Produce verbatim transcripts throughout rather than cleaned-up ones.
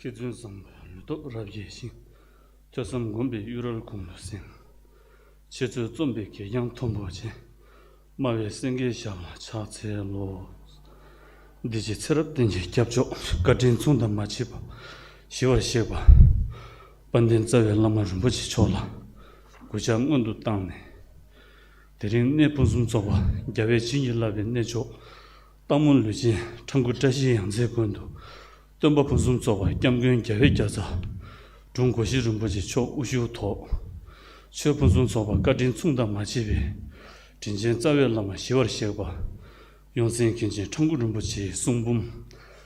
མཁས་བཙུན་བཟང་པོའི་ལུས་སྟོབས་རབ་རྒྱས་ཤིང་། ཐོས་བསམ་སྒོམ་པའི་གཡུ་རལ་དགུང་ལ་གསེང་། འཆད་རྩོད་རྩོམ་པའི་གད་རྒྱངས་མཐོན་པོ་ཆེ། སྨྲ་བའི་སེང་གེའི་ཞབས་ལ་ཕྱག་འཚལ་ལོ། འདི་ཕྱི་ཚེ་རབས་གཏན་གྱི་སྐྱབས་མཆོག་བཀའ་དྲིན་མཚུངས་ཟླ་མ་མཆིས་པ། ཞི་བར་གཤེགས་པ། དཔལ་ལྡན་རྩ་བའི་བླ་མ་རིན་པོ་ཆེ་མཆོག་ལ། གུས་ཕྱག་སྔོན་དུ་བཏང་ནས། དེ་རིང་གནས་ཕུན་སུམ་ཚོགས་པ་རྒྱལ་བའི་བྱིན་གྱིས་བརླབས་པའི་གནས་མཆོག་སྟག་མོ་ལུས་སྦྱིན་ཁྲ་འགུ་བཀྲ་ཤིས་ཡང་རྩེའི་དགོན་དུ། སྟོན་པ་ཕུན་སུམ་ཚོགས་པ་སྐྱབས་མགོན་རྒྱལ་བའི་རྒྱལ་ཚབ། དྲུང་སྒོ་བཞི་རིན་པོ་ཆེ་མཆོག་དབུ་བཞུགས་ཐོག་ཆོས་ཕུན་སུམ་ཚོགས་པ་བཀའ་དྲིན་མཚུངས་ཟླ་མ་མཆིས་པའི། དྲིན་ཅན་རྩ་བའི་བླ་མ་ཞི་བར་གཤེགས་པ། ཡོངས་འཛིན་མཁན་ཆེན་ཁྲ་འགུ་རིན་པོ་ཆེའི་གསུང་འབུམ།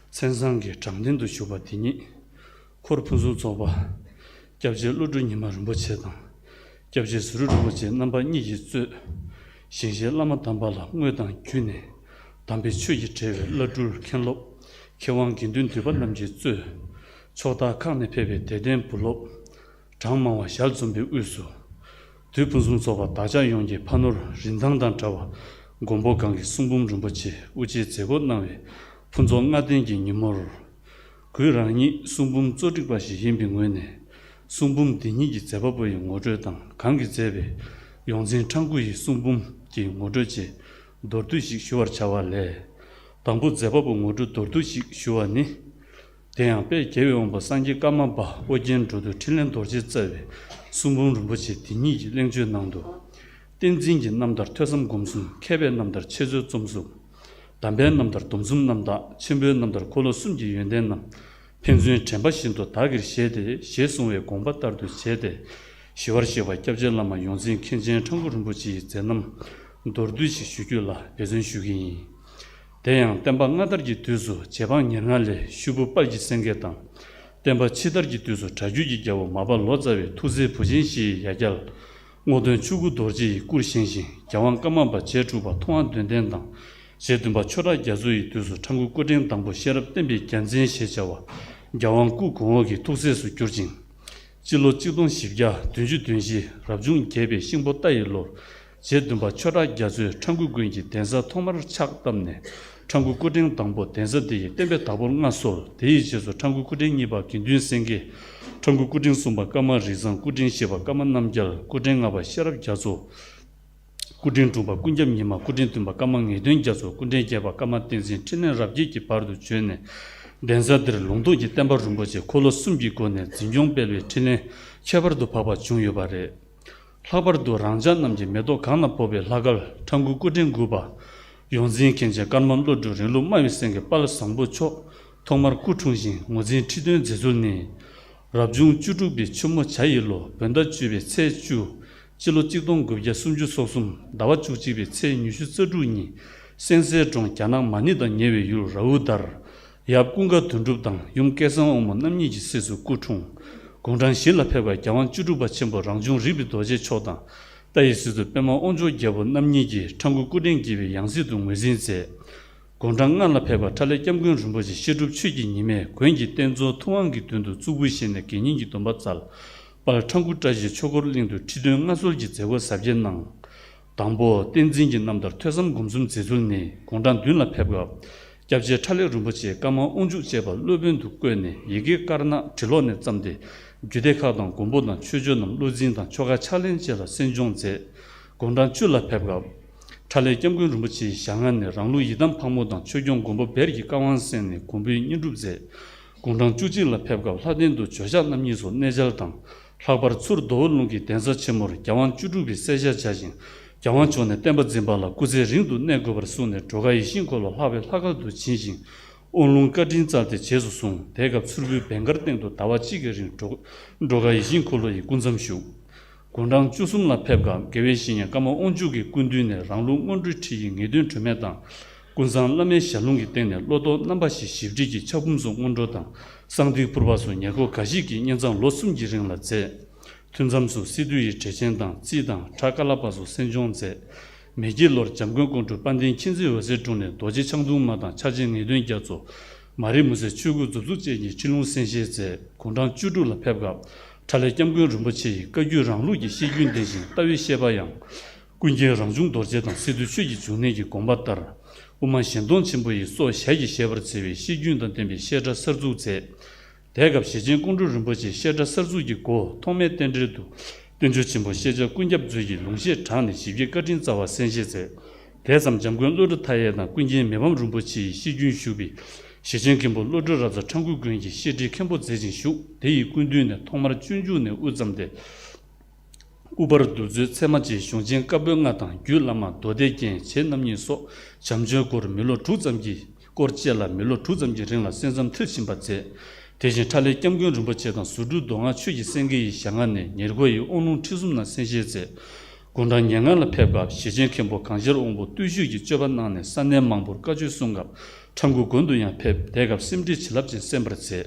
མཚན་བཟང་གི་དྲང་བདེན་དུ་བཞུགས་པ་འདི་ཉིད། འཁོར་ཕུན་སུམ་ཚོགས་པ། སྐྱབས་རྗེ་བློ་གྲོས་ཉི་མ་རིན་པོ་ཆེ་དང་། སྐྱབས་རྗེ་ཟུར་རིན་པོ་ཆེ་རྣམ་པ་གཉིས་ཀྱིས་གཙོས། ཞིང་གཤེགས་བླ་མ་དམ་པ་ལ་དངོས་དང་བརྒྱུད་ནས། དམ་པའི་ཆོས་ཀྱི་འབྲེལ་བའི་བླ་སྤྲུལ་མཁན་སློབ། མཁས་དབང་དགེ་འདུན་འདུས་པ་རྣམས་ཀྱིས་གཙོས། ཕྱོགས་མཐའ་ཁག་ནས་ཕེབས་པའི་དད་ལྡན་བུ་སློབ། གྲངས་མང་བ་ཞལ་འཛོམས་པའི་དབུས་སུ། དུས་ཕུན་སུམ་ཚོགས་པ་བདག་ཅག་ཡོངས་ཀྱི་ཕ་ནོར་རིན་ཐང་དང་འདྲ་བ། མགོན་པོ་གང་གི་གསུང་འབུམ་རིན་པོ་ཆེ་དབུ་འབྱེད་མཛད་སྒོ་གནང་བའི་ཕུན་ཚོགས་ལྔ་ལྡན་གྱི་ཉིན་མོར། གུས་རང་ཉིད་གསུང་འབུམ་གཙོ་སྒྲིག་པ་ཞིག་ཡིན་པའི་ངོས་ནས། གསུང་འབུམ་འདི་ཉིད་ཀྱི་མཛད་པ་པོ་ཡི་ངོ་སྤྲོད་དང་གང་གིས་མཛད་པའི་ཡོངས་འཛིན་ཁྲ་འགུ་ཡི་གསུང་འབུམ་གྱི་ངོ་སྤྲོད་བཅས་མདོར་བསྡུས་ཤིག་ཞུ་བར་བྱ་བ་ལས། དང་པོ་མཛད་པ་པོ་ངོ་སྤྲོད་མདོར་བསྡུས་ཤིག་ཞུ་བ་ནི། དེ་ཡང་དཔལ་རྒྱལ་བའི་དབང་པོ་སངས་རྒྱས་ཀརྨ་པ་ཨོ་རྒྱན་འགྲོ་འདུལ་འཕྲིན་ལས་རྡོ་རྗེས་སྩལ་བའི་གསུང་འབུམ་རིན་པོ་ཆེ་འདི་ཉིད་ཀྱི་གླེང་བརྗོད་ནང་དུ། བསྟན་འཛིན་གྱི་རྣམ་ཐར་ཐོས་བསམ་སྒོམ་གསུམ། མཁས་པའི་རྣམ་ཐར་འཆད་རྩོད་རྩོམ་གསུམ། དམ་པའི་རྣམ་ཐར་སྡོམ་གསུམ་རྣམ་དག་ཆེན་པོའི་རྣམ་ཐར་འཁོར་ལོ་གསུམ་གྱི་ཡོན་ཏན་རྣམས། ཕན་ཚུན་དྲན་པ་བཞིན་དུ་བདག་གིར་བཞེས་ཏེ་ཞེས་གསུངས་པའི་དགོངས་པ་ལྟར་དུ་བྱས་ཏེ། ཞི་བར་གཤེགས་པ་སྐྱབས་རྗེ་བླ་མ་ཡོངས་འཛིན་མཁན་ཆེན་ཁྲ་འགུ་རིན་པོ་ཆེའི་མཛད་རྣམ་མདོར་བསྡུས་ཤིག་ཞུ་རྒྱུ་ལ་འབད་བརྩོན་ཞུ་གི་ཡིན། དེ་ཡང་བསྟན་པ་སྔ་དར་གྱི་དུས་སུ་རྗེ་འབངས་ཉེར་ལྔ་ལས་ཤུད་བུ་དཔལ་གྱི་སེང་གེ་དང་། བསྟན་པ་ཕྱི་དར་གྱི་དུས་སུ་གྲྭ་རྒྱུད་ཀྱི་རྒྱལ་པོ་མར་པ་ལོ་ཙཱ་བའི་ཐུགས་སྲས་བུ་ཆེན་བཞི་ཡི་ཡ་གྱལ། རྔོག་སྟོན་ཆོས་སྐུ་རྡོ་རྗེ་ཡི་སྐུར་བཞེངས་ཤིང་རྒྱལ་དབང་ཀརྨ་པ་རྗེ་དྲུག་པ་ཐུབ་དབང་དོན་ལྡན་དང་། རྗེ་བདུན་པ་ཆོས་གྲགས་རྒྱ་མཚོ་ཡི་དུས་སུ་ཁྲ་འགུ་སྐུ་ཕྲེང་དང་པོ་ཤེས་རབ་བསྟན་པའི་རྒྱལ་མཚན་ཞེས་བྱ་བ་རྒྱལ་དབང་སྐུ་གོང་འོག་གི་ཐུགས་སྲས་སུ་གྱུར་ཅིང་། སྤྱི་ལོ་གཅིག་སྟོང་བཞི་བརྒྱ་བདུན་ཅུ་དོན་བཞི་རབ་བྱུང་བརྒྱད་པའི་ཤིང་ཕོ་རྟ་ཡི་ལོར། རྗེ་བདུན་པ་ཆོས་གྲགས་རྒྱ་མཚོས་ཁྲ་འགུ་དགོན་གྱི་གདན་ས་ཐོག་མར་ཕྱག་བཏབ་ནས། ཁྲ་འགུ་སྐུ་ཕྲེང་དང་པོ་གདན་ས་འདི་ཡི་བསྟན་པའི་བདག་པོར་མངའ་གསོལ། དེ་ཡི་རྗེས་སུ་ཁྲ་འགུ་སྐུ་ཕྲེང་གཉིས་པ་དགེ་འདུན་སེང་གེ། ཁྲ་འགུ་སྐུ་ཕྲེང་གསུམ་པ་ཀརྨ་རིགས་བཟང་། སྐུ་ཕྲེང་བཞི་པ་ཀརྨ་རྣམ་རྒྱལ། སྐུ་ཕྲེང་ལྔ་པ་ཤེས་རབ་རྒྱ་མཚོ། སྐུ་ཕྲེང་དྲུག་པ་ཀུན་ཁྱབ་ཉི་མ། སྐུ་ཕྲེང་བདུན་པ་ཀརྨ་ངེས་དོན་རྒྱ་མཚོ། སྐུ་ཕྲེང་བརྒྱད་པ་ཀརྨ་བསྟན་འཛིན། འཕྲིན་ལས་རབ་རྒྱས་ཀྱི་བར་དུ་བྱོན་ནས། གདན་ས་འདིར་ལུང་རྟོགས་ཀྱི་བསྟན་པ་རིན་པོ་ཆེ་འཁོར་ལོ་གསུམ་གྱི་སྒོ་ནས་འཛིན་སྐྱོང་སྤེལ་བའི་འཕྲིན་ལས་ཁྱད་པར་དུ་འཕགས་པ་བྱུང་ཡོད་པ་རེད། ལྷག་པར་དུ་རང་ཅག་རྣམས་ཀྱི་མེ་ཏོག་གང་ལ་ཕོག་པའི་ལྷ་སྐལ་ཁྲ་འགུ་སྐུ་ཕྲེང་དགུ་པ། ཡོངས་འཛིན་མཁན་ཆེན་ཀརྨ་བློ་གྲོས་རིང་ལུགས་སྨྲ་བའི་སེང་གེ་དཔལ་བཟང་པོ་མཆོག་ཐོག་མར་སྐུ་འཁྲུངས་ཤིང་ངོས་འཛིན་ཁྲི་སྟོན་མཛད་ཚུལ་ནི། རབ་བྱུང་བཅུ་དྲུག་པའི་ཆུ་མོ་བྱ་ཡི་ལོ་བོད་ཟླ་བཅུ་པའི་ཚེས་བཅུ། སྤྱི་ལོ་གཅིག་སྟོང་དགུ་བརྒྱ་སུམ་ཅུ་སོ་གསུམ་ཟླ་བ་བཅུ་གཅིག་པའི་ཚེས་ཉི་ཤུ་རྩ་དྲུག་ཉིན་སེང་སེ་གྲོང་རྒྱ་ནག་མ་ཎི་དང་ཉེ་བའི་ཡུལ་ར་ཨུ་དར། ཡབ་ཀུན་དགའ་དོན་གྲུབ་དང་ཡུམ་སྐལ་བཟང་དབང་མོ་རྣམ་གཉིས་ཀྱི་སྲས་སུ་སྐུ་འཁྲུངས། དགུང་གྲངས་བཞི་ལ་ཕེབས་པ་རྒྱལ་དབང་བཅུ་དྲུག་པ་ཆེན་པོ་རང་བྱུང་རིག་པའི་རྡོ་རྗེ་མཆོག་དང་། རྟ་ཡི་སྲིད་དུ་པདྨ་དབང་མཆོག་རྒྱལ་པོ་རྣམ་གཉིས་ཀྱིས་ཁྲ་འགུ་སྐུ་ཕྲེང་བརྒྱད་པའི་ཡང་སྲིད་དུ་ངོས་འཛིན་མཛད། དགུང་གྲངས་ལྔ་ལ་ཕེབས་པ་ཁྲ་ལས་སྐྱབས་མགོན་རིན་པོ་ཆེ་བཤད་སྒྲུབ་ཆོས་ཀྱི་ཉི་མས་དགོན་གྱི་རྟེན་གཙོ་ཐུབ་དབང་གི་མདུན་དུ་གཙུག་ཕུད་བཞེས་ནས་དགེ་བསྙེན་གྱི་སྡོམ་པ་སྩལ། དཔལ་ཁྲ་འགུ་བཀྲ་ཤིས་ཆོས་འཁོར་གླིང་དུ་ཁྲི་སྟོན་མངའ་གསོལ་གྱི་མཛད་སྒོ་གཟབ་རྒྱས་གནང་། དང་པོ་བསྟན་འཛིན་གྱི་རྣམ་ཐར་ཐོས་བསམ་སྒོམ་གསུམ་མཛད་ཚུལ་ནི་དགུང་གྲངས་བདུན་ལ་ཕེབས་སྐབས། སྐྱབས་རྗེ་ཁྲ་ལས་རིན་པོ་ཆེས་ཀརྨ་དབང་ཕྱུག་ཅེས་པ་སློབ་དཔོན་དུ་བསྐོས་ནས་ཡི་གེ་དཀར་ནག་བྲི་ཀློག་ནས་བརྩམས་ཏེ། རྒྱུད་སྡེ་ཁག་དང་མགོན་པོ་དང་ཆོས་སྤྱོད་རྣམས་བློ་འཛིན་དང་ཆོ་ག་ཕྱག་ལེན་བཅས་ལ་གསན་སྦྱོང་མཛད། དགུང་གྲངས་བཅུ་ལ་ཕེབས་སྐབས། ཁྲ་ལས་སྐྱབས་མགོན་རིན་པོ་ཆེའི་ཞལ་སྔ་ནས་རང་ལུགས་ཡི་དམ་ཕག་མོ་དང་ཆོས་སྐྱོང་མགོན་པོ་བེར་གྱི་བཀའ་དབང་གསན་ནས་མགོན་པོའི་བསྙེན་སྒྲུབ་མཛད། དགུང་གྲངས་བཅུ་གཅིག་ལ་ཕེབས་སྐབས་ལྷ་ལྡན་དུ་ཇོ་ཤཱཀ་རྣམ་གཉིས་སུ་གནས་མཇལ་དང་། ལྷག་པར་མཚུར་རྡོ་བོ་ལུང་གི་གདན་ས་ཆེན་མོར་རྒྱལ་དབང་བཅུ་དྲུག་པའི་སྲས་ཞབས་བཅགས་ཤིང་། རྒྱལ་དབང་མཆོག་ནས་བསྟན་པ་འཛིན་པ་ལ་སྐུ་ཚེ་རིང་དུ་གནས་དགོས་པར་གསུངས་ནས་སྒྲོལ་དཀར་ཡིད་བཞིན་འཁོར་ལོ་ལྷག་པའི་ལྷ་སྐལ་དུ་བྱིན་ཞིང་། དབང་ལུང་བཀའ་དྲིན་སྩལ་ཏེ་རྗེས་སུ་བཟུང་། དེ་སྐབས་མཚུར་ཕུའི་བེང་མཁར་སྟེང་དུ་ཟླ་བ་གཅིག་གི་རིང་སྒྲོལ་སྒྲོལ་དཀར་ཡིད་བཞིན་འཁོར་ལོ་ཡི་སྐུ་མཚམས་བཞུགས། དགུང་གྲངས་བཅུ་གསུམ་ལ་ཕེབས་སྐབས་དགེ་བའི་བཤེས་གཉེན་ཀརྨ་དབང་ཕྱུག་གི་སྐུ་མདུན་ནས་རང་ལུགས་སྔོན་འགྲོའི་ཁྲིད་ཡིག་ངེས་དོན་དྲི་མེད་དང་། ཀུན་བཟང་བླ་མའི་ཞལ་ལུང་གི་སྟེང་ནས་བློ་ལྡོག་རྣམ་པ་བཞི་ཞིབ་ཁྲིད་ཀྱི་ཕྱག་འབུམ་སོགས་སྔོན་འགྲོ་དང་། གསང་འདུས་ཕུར་པ་སོགས་ཉེར་མཁོ་འགའ་ཞིག་གི་བསྙེན་མཚམས་ལོ་གསུམ་གྱི་རིང་ལ་མཛད། ཐུན་མཚམས་སུ་སི་ཏུ་ཡི་འགྲེལ་ཆེན་དང་རྩིས་དང་ཁྲ་ཀ་ལ་པ་སོགས་གསན་སྦྱོང་མཛད། མེ་སྐྱེས་ལོར་འཇམ་མགོན་ཀོང་སྤྲུལ་དཔལ་ལྡན་མཁྱེན་བརྩེའི་འོད་ཟེར་དྲུང་ནས་རྡོ་རྗེ་འཆང་ཐུང་མ་དང་ཕྱག་ཆེན་ངེས་དོན་རྒྱ་མཚོ། མ་རི་མུ་ཟེར་ཆོས་སྐུ་མཛུབ་ཚུགས་ཅན་གྱི་ཁྲིད་ལུང་གསན་བཞེས་མཛད། དགུང་གྲངས་བཅུ་དྲུག་ལ་ཕེབས་སྐབས། ཁྲ་ལས་སྐྱབས་མགོན་རིན་པོ་ཆེ་ཡིས་བཀའ་བརྒྱུད་རང་ལུགས་ཀྱི་བཤད་རྒྱུན་ལྡན་ཞིང་ལྟ་བའི་བཤད་པ་ཡང་། ཀུན་མཁྱེན་རང་བྱུང་རྡོ་རྗེ་དང་སི་ཏུ་ཆོས་ཀྱི་འབྱུང་གནས་ཀྱི་དགོངས་པ་ལྟར། དབུ་མ་གཞན་སྟོང་ཆེན་པོ་ཡི་སྲོག་ཞལ་གྱིས་བཞེས་པར་མཛད་པའི་བཤད་རྒྱུན་དང་ལྡན་པའི་བཤད་གྲྭ་གསར་འཛུགས་མཛད། དེ་སྐབས་ཞེ་ཆེན་ཀོང་སྤྲུལ་རིན་པོ་ཆེས་བཤད་གྲྭ་གསར་འཛུགས་ཀྱི་སྒོ་ཐོག་མའི་རྟེན་འབྲེལ་དུ། བསྟན་བཅོས་ཆེན་པོ་ཤེས་བྱ་ཀུན་ཁྱབ་མཛོད་ཀྱི་ལུང་བཤད་དྲངས་ནས་ཞིབ་ཀྱི་བཀའ་དྲིན་སྩལ་བར་གསན་བཞེས་མཛད། དེ་ཙམ་འཇམ་མགོན་བློ་གྲོས་མཐའ་ཡས་དང་ཀུན་མཁྱེན་མི་ཕམ་རིན་པོ་ཆེ་ཡི་ཤེས་རྒྱུན་བཞུགས་པའི་ཞེ་ཆེན་མཁན་པོ་བློ་གྲོས་རབ་གསལ་ཁྲ་འགུ་དགོན་གྱི་བཤད་ཁྲིད་མཁན་པོ་མཛད་ཅིང་བཞུགས། དེ་ཡི་སྐུ་མདུན་ནས་ཐོག་མར་སྤྱོད་འཇུག་ནས་དབུ་བརྩམས་ཏེ། དབུ་ཕར་བདུད་རྩིའི་ཚད་མ་བཅས་གཞུང་ཆེན་བཀའ་པོད་ལྔ་དང་རྒྱུད་བླ་མ་མདོ་སྡེ་རྒྱན་བྱེད་རྣམ་གཉིས་སོགས་བྱམས་ཆོས་སྐོར་མི་ལོ་དྲུག་ཙམ་གྱི་སྐོར་བཅས་ལ་མི་ལོ་དྲུག་ཙམ་གྱི་རིང་ལ་གསན་བསམ་མཐིལ་ཕྱིན་པ་མཛད། དེ་བཞིན་ཁྲ་ལས་སྐྱབས་མགོན་རིན་པོ་ཆེ་དང་ཟུར་དྲུག་མདོ་སྔགས་ཆོས་ཀྱི་སེང་གེ་ཡི་ཞལ་སྔ་ནས་ཉེར་མཁོ་ཡི་དབང་ལུང་ཁྲིད་གསུམ་ནང་གསན་བཞེས་མཛད། དགུང་གྲངས་ཉེར་ལྔ་ལ་ཕེབས་སྐབས་ཞེ་ཆེན་མཁན་པོ་གང་ཤར་དབང་པོ་བརྟུལ་ཞུགས་ཀྱི་སྤྱོད་པ་གནང་ནས་ས་གནས་མང་པོར་བཀའ་ཆོས་གསུང་སྐབས་ཁྲ་འགུ་དགོན་དུ་ཡང་ཕེབས། དེ་སྐབས་སེམས་ཁྲིད་བྱིན་རླབས་ཅན་གསན་པར་མཛད།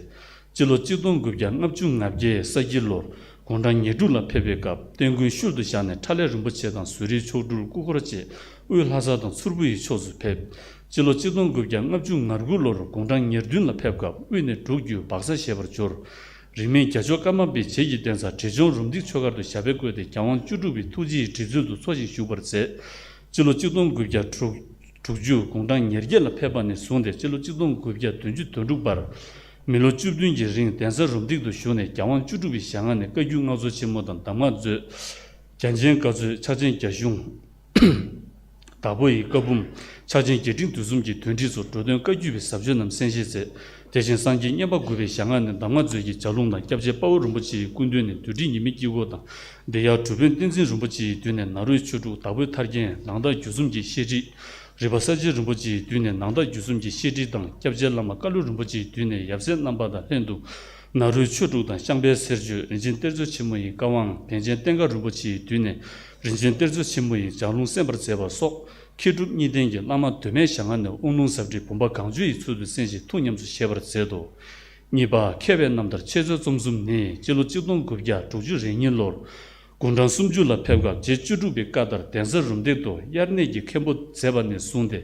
སྤྱི་ལོ་གཅིག་སྟོང་དགུ་བརྒྱ་ལྔ་བཅུ་ང་བརྒྱད་ས་ཁྱི་ལོར་དགུང་གྲངས་ཉེར་དྲུག་ལ་ཕེབས་པའི་སྐབས་བསྟན་དགོན་ཤུལ་དུ་བཞག་ནས་ཁྲ་ལས་རིན་པོ་ཆེ་དང་ཟུར་རིའི་མཆོག་སྤྲུལ་སྐུ་འཁོར་བཅས་དབུས་ལྷ་ས་དང་མཚུར་ཕུ་ཡི་ཕྱོགས་སུ་ཕེབས། སྤྱི་ལོ་གཅིག་སྟོང་དགུ་བརྒྱ་ལྔ་བཅུ་ང་དགུ་ལོར་དགུང་གྲངས་ཉེར་བདུན་ལ་ཕེབས་སྐབས་དབུས་ནས་འབྲུག་བརྒྱུད་སྦག་ས་ཞེས་པར་འབྱོར། རིས་མེད་རྒྱ་མཆོག་ཀརྨ་པའི་རྗེས་ཀྱི་གདན་ས་བྲེ་ལྕོང་རུམ་བཏེག་ཆོས་སྒར་དུ་ཞབས་པད་བསྐོས་ཏེ་རྒྱལ་དབང་བཅུ་དྲུག་པའི་ཐུགས་རྗེ་ཡི་གྲིབ་མཛོད་དུ་འཚོ་ཞིང་བཞུགས་པར་མཛད། སྤྱི་ལོ་གཅིག་སྟོང་དགུ་བརྒྱ་དྲུག་དྲུག་ཅུ་དགུང་གྲངས་ཉེར་བརྒྱད་ལ་ཕེབས་པ་ནས་བཟུང་སྟེ་སྤྱི་ལོ་གཅིག་སྟོང་དགུ་བརྒྱ་བདུན་ཅུ་དོན་དྲུག་བར་མི་ལོ་བཅུ་བདུན་གྱི་རིང་གདན་ས་རུམ་བཏེག་ཏུ་བཞུགས་ནས་རྒྱལ་དབང་བཅུ་དྲུག་པའི་ཞལ་སྔ་ནས་བཀའ་བརྒྱུད་སྔགས་ཚོགས་ཆེན་མོ་དང་གདམས་ངག་མཛོད། རྒྱ་ཆེན་བཀའ་མཛོད། ཕྱག་ཆེན་རྒྱ་གཞུང་། དྭགས་པོ་ཡི་བཀའ་འབུམ། ཕྱག་ཆེན་རྒྱས་འབྲིང་བསྡུས་གསུམ་གྱི་དོན་ཁྲིད་སོགས་འགྲོ་དོན་བཀའ་བརྒྱུད་པའི་ཟབ་ཆོས་རྣམས་གསན་བཞེས་མཛད། དེ་བཞིན་སངས་རྒྱས་བསྙེན་པ་དགུ་པའི་ཞལ་སྔ་ནས་གདམས་ངག་མཛོད་ཀྱི་ལྗགས་ལུང་དང་སྐྱབས་རྗེ་དཔའ་བོ་རིན་པོ་ཆེ་ཡི་སྐུ་མདུན་ནས་བདུད་འདྲེ་ཉི་མའི་དཀྱིལ་འཁོར་དང་། འདི་ཡང་གྲུབ་དཔོན་བསྟན་འཛིན་རིན་པོ་ཆེ་ཡི་མདུན་ནས་ནཱ་རོའི་ཆོས་དྲུག་དྭགས་པོའི་ཐར་རྒྱན་ནང་བརྟགས་བརྒྱུད་གསུམ་གྱི་བཤད་ཁྲིད། རི་པ་གསལ་རྗེ་རིན་པོ་ཆེ་ཡི་མདུན་ནས་ནང་བརྟགས་བརྒྱུད་གསུམ་གྱི་བཤད་ཁྲིད་དང་སྐྱབས་རྗེ་བླ་མ་ཀ་ལུ་རིན་པོ་ཆེ་ཡི་མདུན་ནས་ཡབ་སྲས་རྣམ་པ་དང་ལྷན་དུ་ནཱ་རོའི་ཆོས་དྲུག་དང་ཤངས་པའི་གསེར་ཆོས། རིན་ཆེན་གཏེར་མཛོད་ཆེན་མོ་ཡི་བཀའ་དབང་པཎ་ཆེན་བསྟན་དགའ་རིན་པོ་ཆེ་ཡི་མདུན་ནས་རིན་ཆེན་གཏེར་མཛོད་ཆེན་མོ་ཡི་ལྗགས་ལུང་གསན་པར་མཛད་པ་སོགས་མཁས་གྲུབ་གཉིས་ལྡན་གྱི་བླ་མ་གདོད་མའི་ཞལ་སྔ་ནས་དབང་ལུང་ཟབ་ཁྲིད་བུམ་པ་གང་བྱོའི་ཚུལ་དུ་གསན་ཞིང་ཐུགས་ཉམས་སུ་བཞེས་པར་མཛད་དོ། གཉིས་པ། མཁས་པའི་རྣམ་ཐར་འཆད་རྩོད་རྩོམ་གསུམ་ནི་སྤྱི་ལོ་གཅིག་སྟོང་དགུ་བརྒྱ་དྲུག་ཅུ་རེ་གཉིས་ལོར་དགུང་གྲངས་སུམ་ཅུ་ལ་ཕེབས་སྐབས་རྗེ་བཅུ་དྲུག་པའི་བཀའ་ལྟར་གདན་ས་རུམ་བཏེག་ཏུ་དབྱར་གནས་ཀྱི་མཁན་པོ་མཛད་པ་ནས་བཟུང་སྟེ།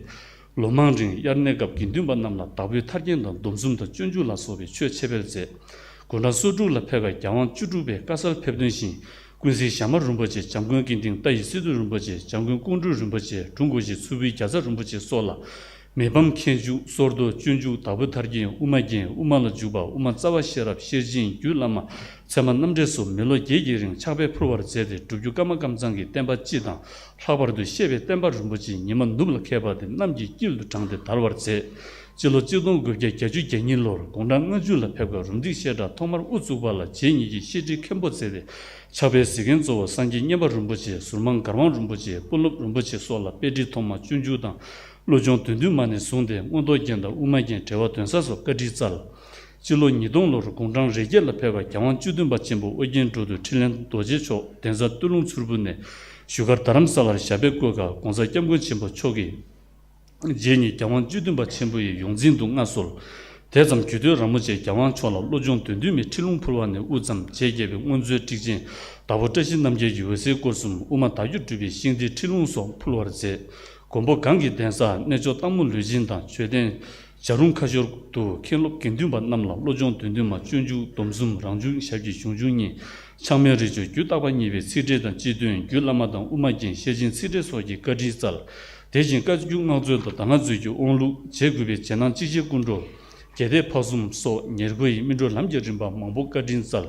ལོ་མང་རིང་དབྱར་གནས་སྐབས་དགེ་འདུན་པ་རྣམས་ལ་དྭགས་པོའི་ཐར་རྒྱན་དང་སྡོམ་གསུམ་དང་སྤྱོད་འཇུག་ལ་སོགས་པའི་ཆོས་འཆད་སྤེལ་མཛད། དགུང་གྲངས་སོ་དྲུག་ལ་ཕེབས་སྐབས་རྒྱལ་དབང་བཅུ་དྲུག་པས་བཀའ་སྩལ་ཕེབས་དོན་བཞིན་ཀུན་གཟིགས་ཞྭ་དམར་རིན་པོ་ཆེ། འཇམ་མགོན་ཀུན་ལྡན་ཏཱ་ཡི་སི་ཏུ་རིན་པོ་ཆེ། འཇམ་མགོན་ཀོང་སྤྲུལ་རིན་པོ་ཆེ། དྲུང་གོ་ཞེས་མཚུར་ཕུའི་བརྒྱ་རྩ་རིན་པོ་ཆེ་སོགས་ལ། མི་ཕམ་མཁས་འཇུག་སོར་མདོ་སྤྱོད་འཇུག་དྭགས་པོའི་ཐར་རྒྱན་དབུ་མ་རྒྱན་དབུ་མ་ལ་འཇུག་པ་དབུ་མ་རྩ་བ་ཤེས་རབ་ཤེར་ཕྱིན་རྒྱུད་བླ་མ་ཚད་མ་རྣམ་འགྲེལ་སོགས་མི་ལོ་བརྒྱད་ཀྱི་རིང་ཕྱག་དཔེ་ཕུལ་བར་མཛད་དེ་སྒྲུབ་བརྒྱུད་ཀརྨ་ཀམ་ཚང་གི་བསྟན་པ་སྤྱི་དང་ལྷག་པར་དུ་བཤད་པའི་བསྟན་པ་རིན་པོ་ཆེ་ཉི་མ་ནུབ་ལ་ཁད་པ་དེ་གནམ་གྱི་དཀྱིལ་དུ་དྲངས་ཏེ་དར་བར་མཛད། སྤྱི་ལོ་གཅིག་སྟོང་དགུ་བརྒྱ་བརྒྱད་ཅུ་གྱ་གཉིས་ལོར་དགུང་གྲངས་ལྔ་བཅུ་ལ་ཕེབས་སྐབས་རུམ་བཏེག་བཤད་གྲྭ་ཐོག་མར་དབུ་བཙུགས་པ་ལ་རྗེ་ཉིད་ཀྱིས་བཤད་ཁྲིད་མཁན་པོ་མཛད་དེ་ཕྱག་དཔེའི་གཟིགས་མཁན་གཙོ་བོ་སངས་རྒྱས་མཉན་པ་རིན་པོ་ཆེ། ཟུར་མང་གར་དབང་རིན་པོ་ཆེ། དཔོན་སློབ་རིན་པོ་ཆེ་སོགས་ལ་དཔེ་ཁྲིད་ཐོག་མ་སྤྱོད་འཇུག་དང་བློ་སྦྱོང་བདུན་བདུན་མ་ནས་བཟུང་སྟེ་མངོན་རྟོགས་རྒྱན་དང་དབུ་མ་རྒྱན་འགྲེལ་པ་དོན་གསལ་སོགས་བཀའ་ཁྲིད་སྩལ། སྤྱི་ལོ་ཉིས་སྟོང་ལོར་དགུང་གྲངས་རེ་བརྒྱད་ལ་ཕེབས་པ་རྒྱལ་དབང་བཅུ་བདུན་པ་ཆེན་པོ་ཨོ་རྒྱན་འགྲོ་འདུལ་འཕྲིན་ལས་རྡོ་རྗེ་མཆོག་གདན་ས་སྟོད་ལུང་མཚུར་ཕུ་ནས་བཞུགས་སྒར་རྡ་རམ་ས་ལར་ཞབས་པད་བསྐོས་སྐབས་༸གོང་ས་༸སྐྱབས་མགོན་ཆེན་པོ་མཆོག་གིས་རྗེ་ཉིད་རྒྱལ་དབང་བཅུ་བདུན་པ་ཆེན་པོ་ཡི་ཡོངས་འཛིན་དུ་མངའ་གསོལ། དེ་ཙམ་གྱོད་དོན་ར་མོ་ཆེ་རྒྱལ་དབང་མཆོག་ལ་བློ་སྦྱོང་བདུན་བདུན་མའི་ཁྲིད་ལུང་ཕུལ་བ་ནས་དབུ་བརྩམས་རྗེས་རྒྱས་པའི་སྔོན་ཚོད་ཊིཀ་ཆེན་དྭགས་པོ་བཀྲ་ཤིས་རྣམ་རྒྱལ་གྱི་འོད་གསལ་སྐོར་གསུམ་དབུ་མ་དྭགས་བརྒྱུད་གྲུབ་པའི་ཤིང་རྟའི་ཁྲིད་ལུང་སོགས་ཕུལ་བར་མཛད། མགོན་པོ་གང་གི་གདན་ས་གནས་མཆོག་སྟག་མོ་ལུས་སྦྱིན་དང་མཆོད་རྟེན་བྱ་རུང་ཁ་ཤོར་དུ་མཁན་སློབ་དགེ་འདུན་པ་རྣམས་ལ་བློ་སྦྱོང་བདུན་བདུན་མ་སྤྱོད་འཇུག་སྡོམ་གསུམ་རང་བྱུང་ཞབས་ཀྱི་གཞུང་འཇུག་གཉིས། ཆགས་མེད་རི་ཆོས་རྒྱུད་བརྟག་པ་གཉིས་པའི་ཚིག་འགྲེལ་དང་སྤྱི་དོན་རྒྱུད་བླ་མ་དང་དབུ་མ་རྒྱན་ཤེར་ཕྱིན་ཚིག་འགྲེལ་སོགས་ཀྱི་བཀའ་དྲིན་སྩལ། དེ་བཞིན་བཀའ་བརྒྱུད་སྔགས་མཛོད་དང་གདམས་ངག་མཛོད་ཀྱི་དབང་ལུང་རྗེ་དགུ་པའི་རྗེས་གནང་གཅིག་ཤེས་ཀུན་འགྲོ། རྒྱལ་སྡེ་ཕག་གསུམ་སོགས་ཉེར་མཁོ་ཡི་སྨིན་གྲོལ་ལམ་གྱི་རིམ་པ་མང་པོ་བཀའ་དྲིན་སྩལ།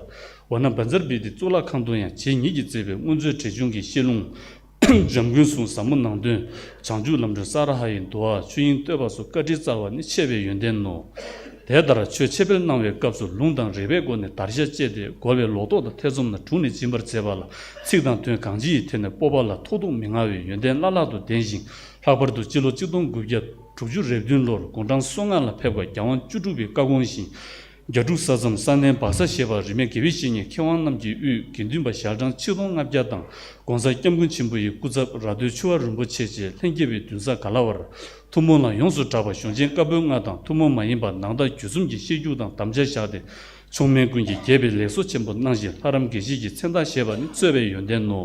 འོ་ན་བཛྲ་པི་ཏི་གཙུག་ལག་ཁང་དུ་ཡང་རྗེ་ཉིད་ཀྱིས་མཛད་པའི་སྔོན་ཚོད་བྲེ་ཆུང་གི་བཤད་ལུང་། འཇམ་མགོན་གསུང་ཟབ་མོ་ནང་དོན། བྱང་ཆུབ་ལམ་སྒྲོན་ས་ར་ཧ་ཡི་འདུལ་བ། ཆོས་དབྱིངས་བསྟོད་པ་སོགས་བཀའ་དྲིན་སྩལ་བ་ནི་ཆེ་བའི་ཡོན་ཏན་ནོ། དེ་ལྟར་ཆོས་འཆད་སྤེལ་གནང་བའི་སྐབས་སུ་ལུང་དང་རིགས་པའི་སྒོ་ནས་བརྡར་ཤ་བཅད་དེ་རྒོལ་བའི་ལོག་རྟོག་དང་ཐེ་ཚོམ་རྣམས་དྲུངས་ནས་འབྱིན་པར་མཛད་པ་ལ་ཚིག་དང་དོན་གང་ཅིའི་ཐད་ནས་སྤོབས་པ་ལ་ཐོགས་རྡུགས་མི་མངའ་བའི་ཡོན་ཏན་བླ་ལྷག་ཏུ་ལྡན་ཞིང་། ལྷག་པར་དུ་སྤྱི་ལོ་གཅིག་སྟོང་དགུ་བརྒྱ་དྲུག་ཅུ་རེ་བདུན་ལོར་དགུང་གྲངས་སོ་ལྔ་ལ་ཕེབས་པ་རྒྱལ་དབང་བཅུ་དྲུག་པའི་བཀའ་དགོངས་བཞིན། རྒྱ་འབྲུག་ས་མཚམས་ས་གནས་སྦག་ས་ཞེས་པར་རིས་མེད་དགེ་བའི་བཤེས་གཉེན་མཁས་དབང་རྣམས་ཀྱི་དབུས་དགེ་འདུན་པ་ཞལ་གྲངས་ཆིག་སྟོང་ལྔ་བརྒྱ་དང་༸གོང་ས་༸སྐྱབས་མགོན་ཆེན་པོ་ཡི་སྐུ་ཚབ་ར་སྟོད་ཆུ་བ་རིན་པོ་ཆེ་བཅས་ལྷན་རྒྱས་པའི་མདུན་སར་ག་ལ་བར་ཐུན་མོང་ལ་ཡོངས་སུ་གྲགས་པ་གཞུང་ཆེན་བཀའ་པོད་ལྔ་དང་ཐུན་མོང་མ་ཡིན་པ་ནང་བརྟགས་བརྒྱུད་གསུམ་གྱི་བཤད་རྒྱུད་དང་དམ་བཅའ་བཞག་སྟེ་མཆོག་དམན་ཀུན་གྱིས་དགྱེས་པའི་ལེགས་གསོ་ཆེན་པོ་གནང་ཞིང་ལྷ་རམས་དགེ་བཤེས་ཀྱི་མཚན་རྟགས་བཞེས་པ་ནི་གཙོ་བའི་ཡོན་ཏན་ནོ།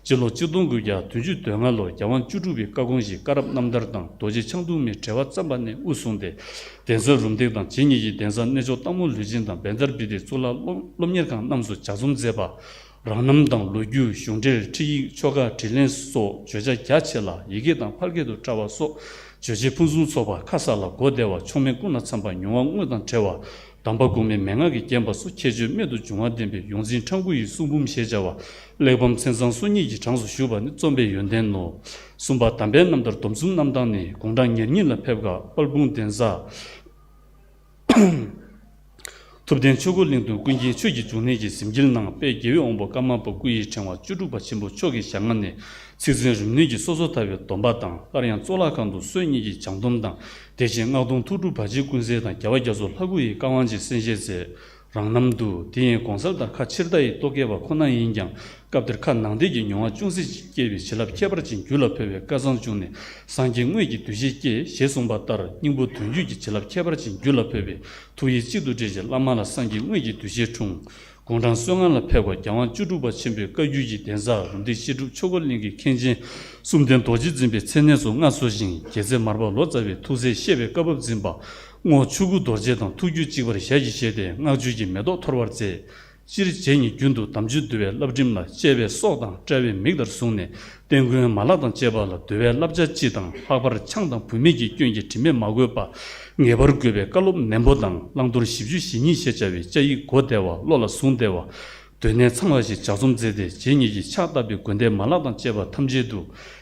སྤྱི་ལོ་གཅིག་སྟོང་དགུ་བརྒྱ་བདུན་ཅུ་དོན་ལྔ་ལོར་རྒྱལ་དབང་བཅུ་དྲུག་པའི་བཀའ་དགོངས་བཞིན་བཀའ་རབ་རྣམ་ཐར་དང་རྡོ་རྗེ་འཆང་ཐུང་མའི་འགྲེལ་པ་བརྩམས་པ་ནས་དབུ་བཟུང་སྟེ། གདན་ས་རུམ་བཏེག་དང་རྗེ་ཉིད་ཀྱི་གདན་ས་གནས་མཆོག་སྟག་མོ་ལུས་སྦྱིན་དང་བཛྲ་པི་ཏི་གཙུག་ལག་སློབ་སློབ་གཉེར་ཁང་རྣམས་སུ་ལྗགས་རྩོམ་མཛད་པ། རང་རྣམ་དང་ལོ་རྒྱུས་གཞུང་འགྲེལ་ཁྲིད་ཡིག་ཆོ་ག་དྲིས་ལན་སོགས་བརྗོད་བྱ་རྒྱ་ཆེ་ལ་ཡི་གེ་དང་ཕལ་སྐད་དུ་བཀྲལ་བ་སོགས་རྗོད་བྱེད་ཕུན་སུམ་ཚོགས་པ་ཁ་གསལ་ལ་གོ་བདེ་བ་མཆོག་དམན་ཀུན་ལ་འཚམ་པ་མྱོང་བ་དངོས་དང་བྲལ་བ། དམ་པ་གོང་མའི་མན་ངག་གིས་བརྒྱན་པ་སོགས་ཁྱད་ཆོས་རྨད་དུ་བྱུང་བ་ལྡན་པའི་ཡོངས་འཛིན་ཁྲ་འགུ་ཡི་གསུང་འབུམ་ཞེས་བྱ་བ་གླེགས་བམ་མཚན་བཟང་སོ་གཉིས་ཀྱི་གྲངས་སུ་བཞུགས་པ་ནི་རྩོམ་པའི་ཡོན་ཏན་ནོ། གསུམ་པ་དམ་པའི་རྣམ་ཐར་སྡོམ་གསུམ་རྣམ་ཐར་ནི་དགུང་གྲངས་ཉེར་གཉིས་ལ་ཕེབས་སྐབས་དཔལ་སྤུངས་གདན་ས་ཐུབ་བསྟན་ཆོས་འཁོར་གླིང་དུ་ཀུན་མཁྱེན་ཆོས་ཀྱི་འབྱུང་གནས་ཀྱི་གཟིམ་དཀྱིལ་ནང་དཔལ་དགེ་བའི་དབང་པོ་ཀརྨ་པ་སྐུ་ཡི་ཕྲེང་བ་བཅུ་དྲུག་པ་ཆེན་པོ་མཆོག་གི་ཞལ་སྔ་ནས་ཚིག་ཟིན་རིམ་ནོད་ཀྱི་སོ་སོར་ཐར་པའི་སྡོམ་པ་དང་སླར་ཡང་གཙུག་ལག་ཁང་དུ་སྲོལ་གཉིས་ཀྱི་སྦྱང་སྡོམ་དང་། དེ་བཞིན་སྔགས་སྡོམ་ཐུགས་སྒྲུབ་བར་ཆད་ཀུན་སེལ་དང་རྒྱལ་བ་རྒྱ་མཚོ་ལྷ་སྐུ་ཡི་བཀའ་དབང་ཆེད་གསན་བཞེས་མཛད། རང་རྣམ་དུ་དེ་ཡི་གོང་གསལ་དང་ཁ་ཕྱིར་ལྟ་ཡི་རྟོག་གེ་བ་ཁོ་ན་ཡིན་ཀྱང་སྐབས་དེར་ཁ་ནང་བསྟན་གྱི་མྱོང་བ་ཅུང་ཟད་ཅིག་སྐྱེས་པའི་བྱིན་རླབས་ཁྱད་པར་ཅན་རྒྱུད་ལ་འཕེལ་བའི་སྐལ་བཟང་བྱུང་ནས་སངས་རྒྱས་དངོས་ཀྱི་གདུལ་བྱའི་སྐྱེས་ཞེས་གསུངས་པ་ལྟར་སྙིང་པོ་དོན་བརྒྱུད་ཀྱི་བྱིན་རླབས་ཁྱད་པར་ཅན་རྒྱུད་ལ་འཕེལ་བས་ཐུགས་ཡིད་གཅིག་ཏུ་འདྲེས་ཀྱི་བླ་མ་ལ་སངས་རྒྱས་དངོས་ཀྱི་གདུལ་བྱའི་འཁྲུངས། དགུང་གྲངས་སོ་ལྔ་ལ་ཕེབས་པ་རྒྱལ་དབང་བཅུ་དྲུག་པ་ཆེན་པོའི་བཀའ་བརྒྱུད་ཀྱི་གདན་ས་རུམ་བཏེག་བཤད་སྒྲུབ་ཆོས་འཁོར་གླིང་གི་མཁན་ཆེན་གསུམ་ལྡན་རྡོ་རྗེ་འཛིན་པའི་མཚན་གནས་སུ་མངའ་གསོལ་ཞིང་རྒྱལ་སྲས་མར་པ་ལོ་ཙཱ་བའི་ཐུགས་སྲས་བཤད་པའི་བཀའ་བབས་འཛིན་པ་རྔོག་ཆོས་སྐུ་རྡོ་རྗེ་དང་ཐུགས་རྒྱུད་གཅིག་པར་ཞལ་གྱིས་བཞེས་ཏེ་སྔགས་བརྗོད་ཀྱི་མེ་ཏོག་འཐོར་བར་མཛད། སྤྱིར་རྗེ་ཉིད་རྒྱུན་དུ་དམ་ཆོས་འདུལ་བའི་བསླབ་ཁྲིམས་ལ་བཅས་པའི་སྲོག་དང་བྲལ་བའི་མིག་ལྟར་བཟུང་ནས་བསྟན་མགོན་མ་ལག་དང་བཅས་པ་ལ་འདུལ་བའི་བསླབ་བྱ་སྤྱི་དང་ལྷག་པར་ཆང་དང་བུད་མེད་ཀྱི་སྐྱོན་གྱི་དྲི་མས་མ་གོས་པ་ངེས་པར་དགོས་པའི་བཀའ་སློབ་ནན་པོ་དང་བླང་དོར་བཞི་བཅུ་ཞེ་གཉིས་ཞེས་བྱ་བའི་བཅའ་ཡིག་གོ་བདེ་བ་བློ་ལ་བཟུང་བདེ་བ། དོན་གནད་ཚང་བ་ཞིག་ལྗགས་རྩོམ་མཛད་དེ་རྗེ་ཉིད་ཀྱིས་ཕྱག་བཏབ་པའི་དགོན་སྡེ་མ་ལག་དང་བཅས་པ་ཐམས་ཅད་དུ་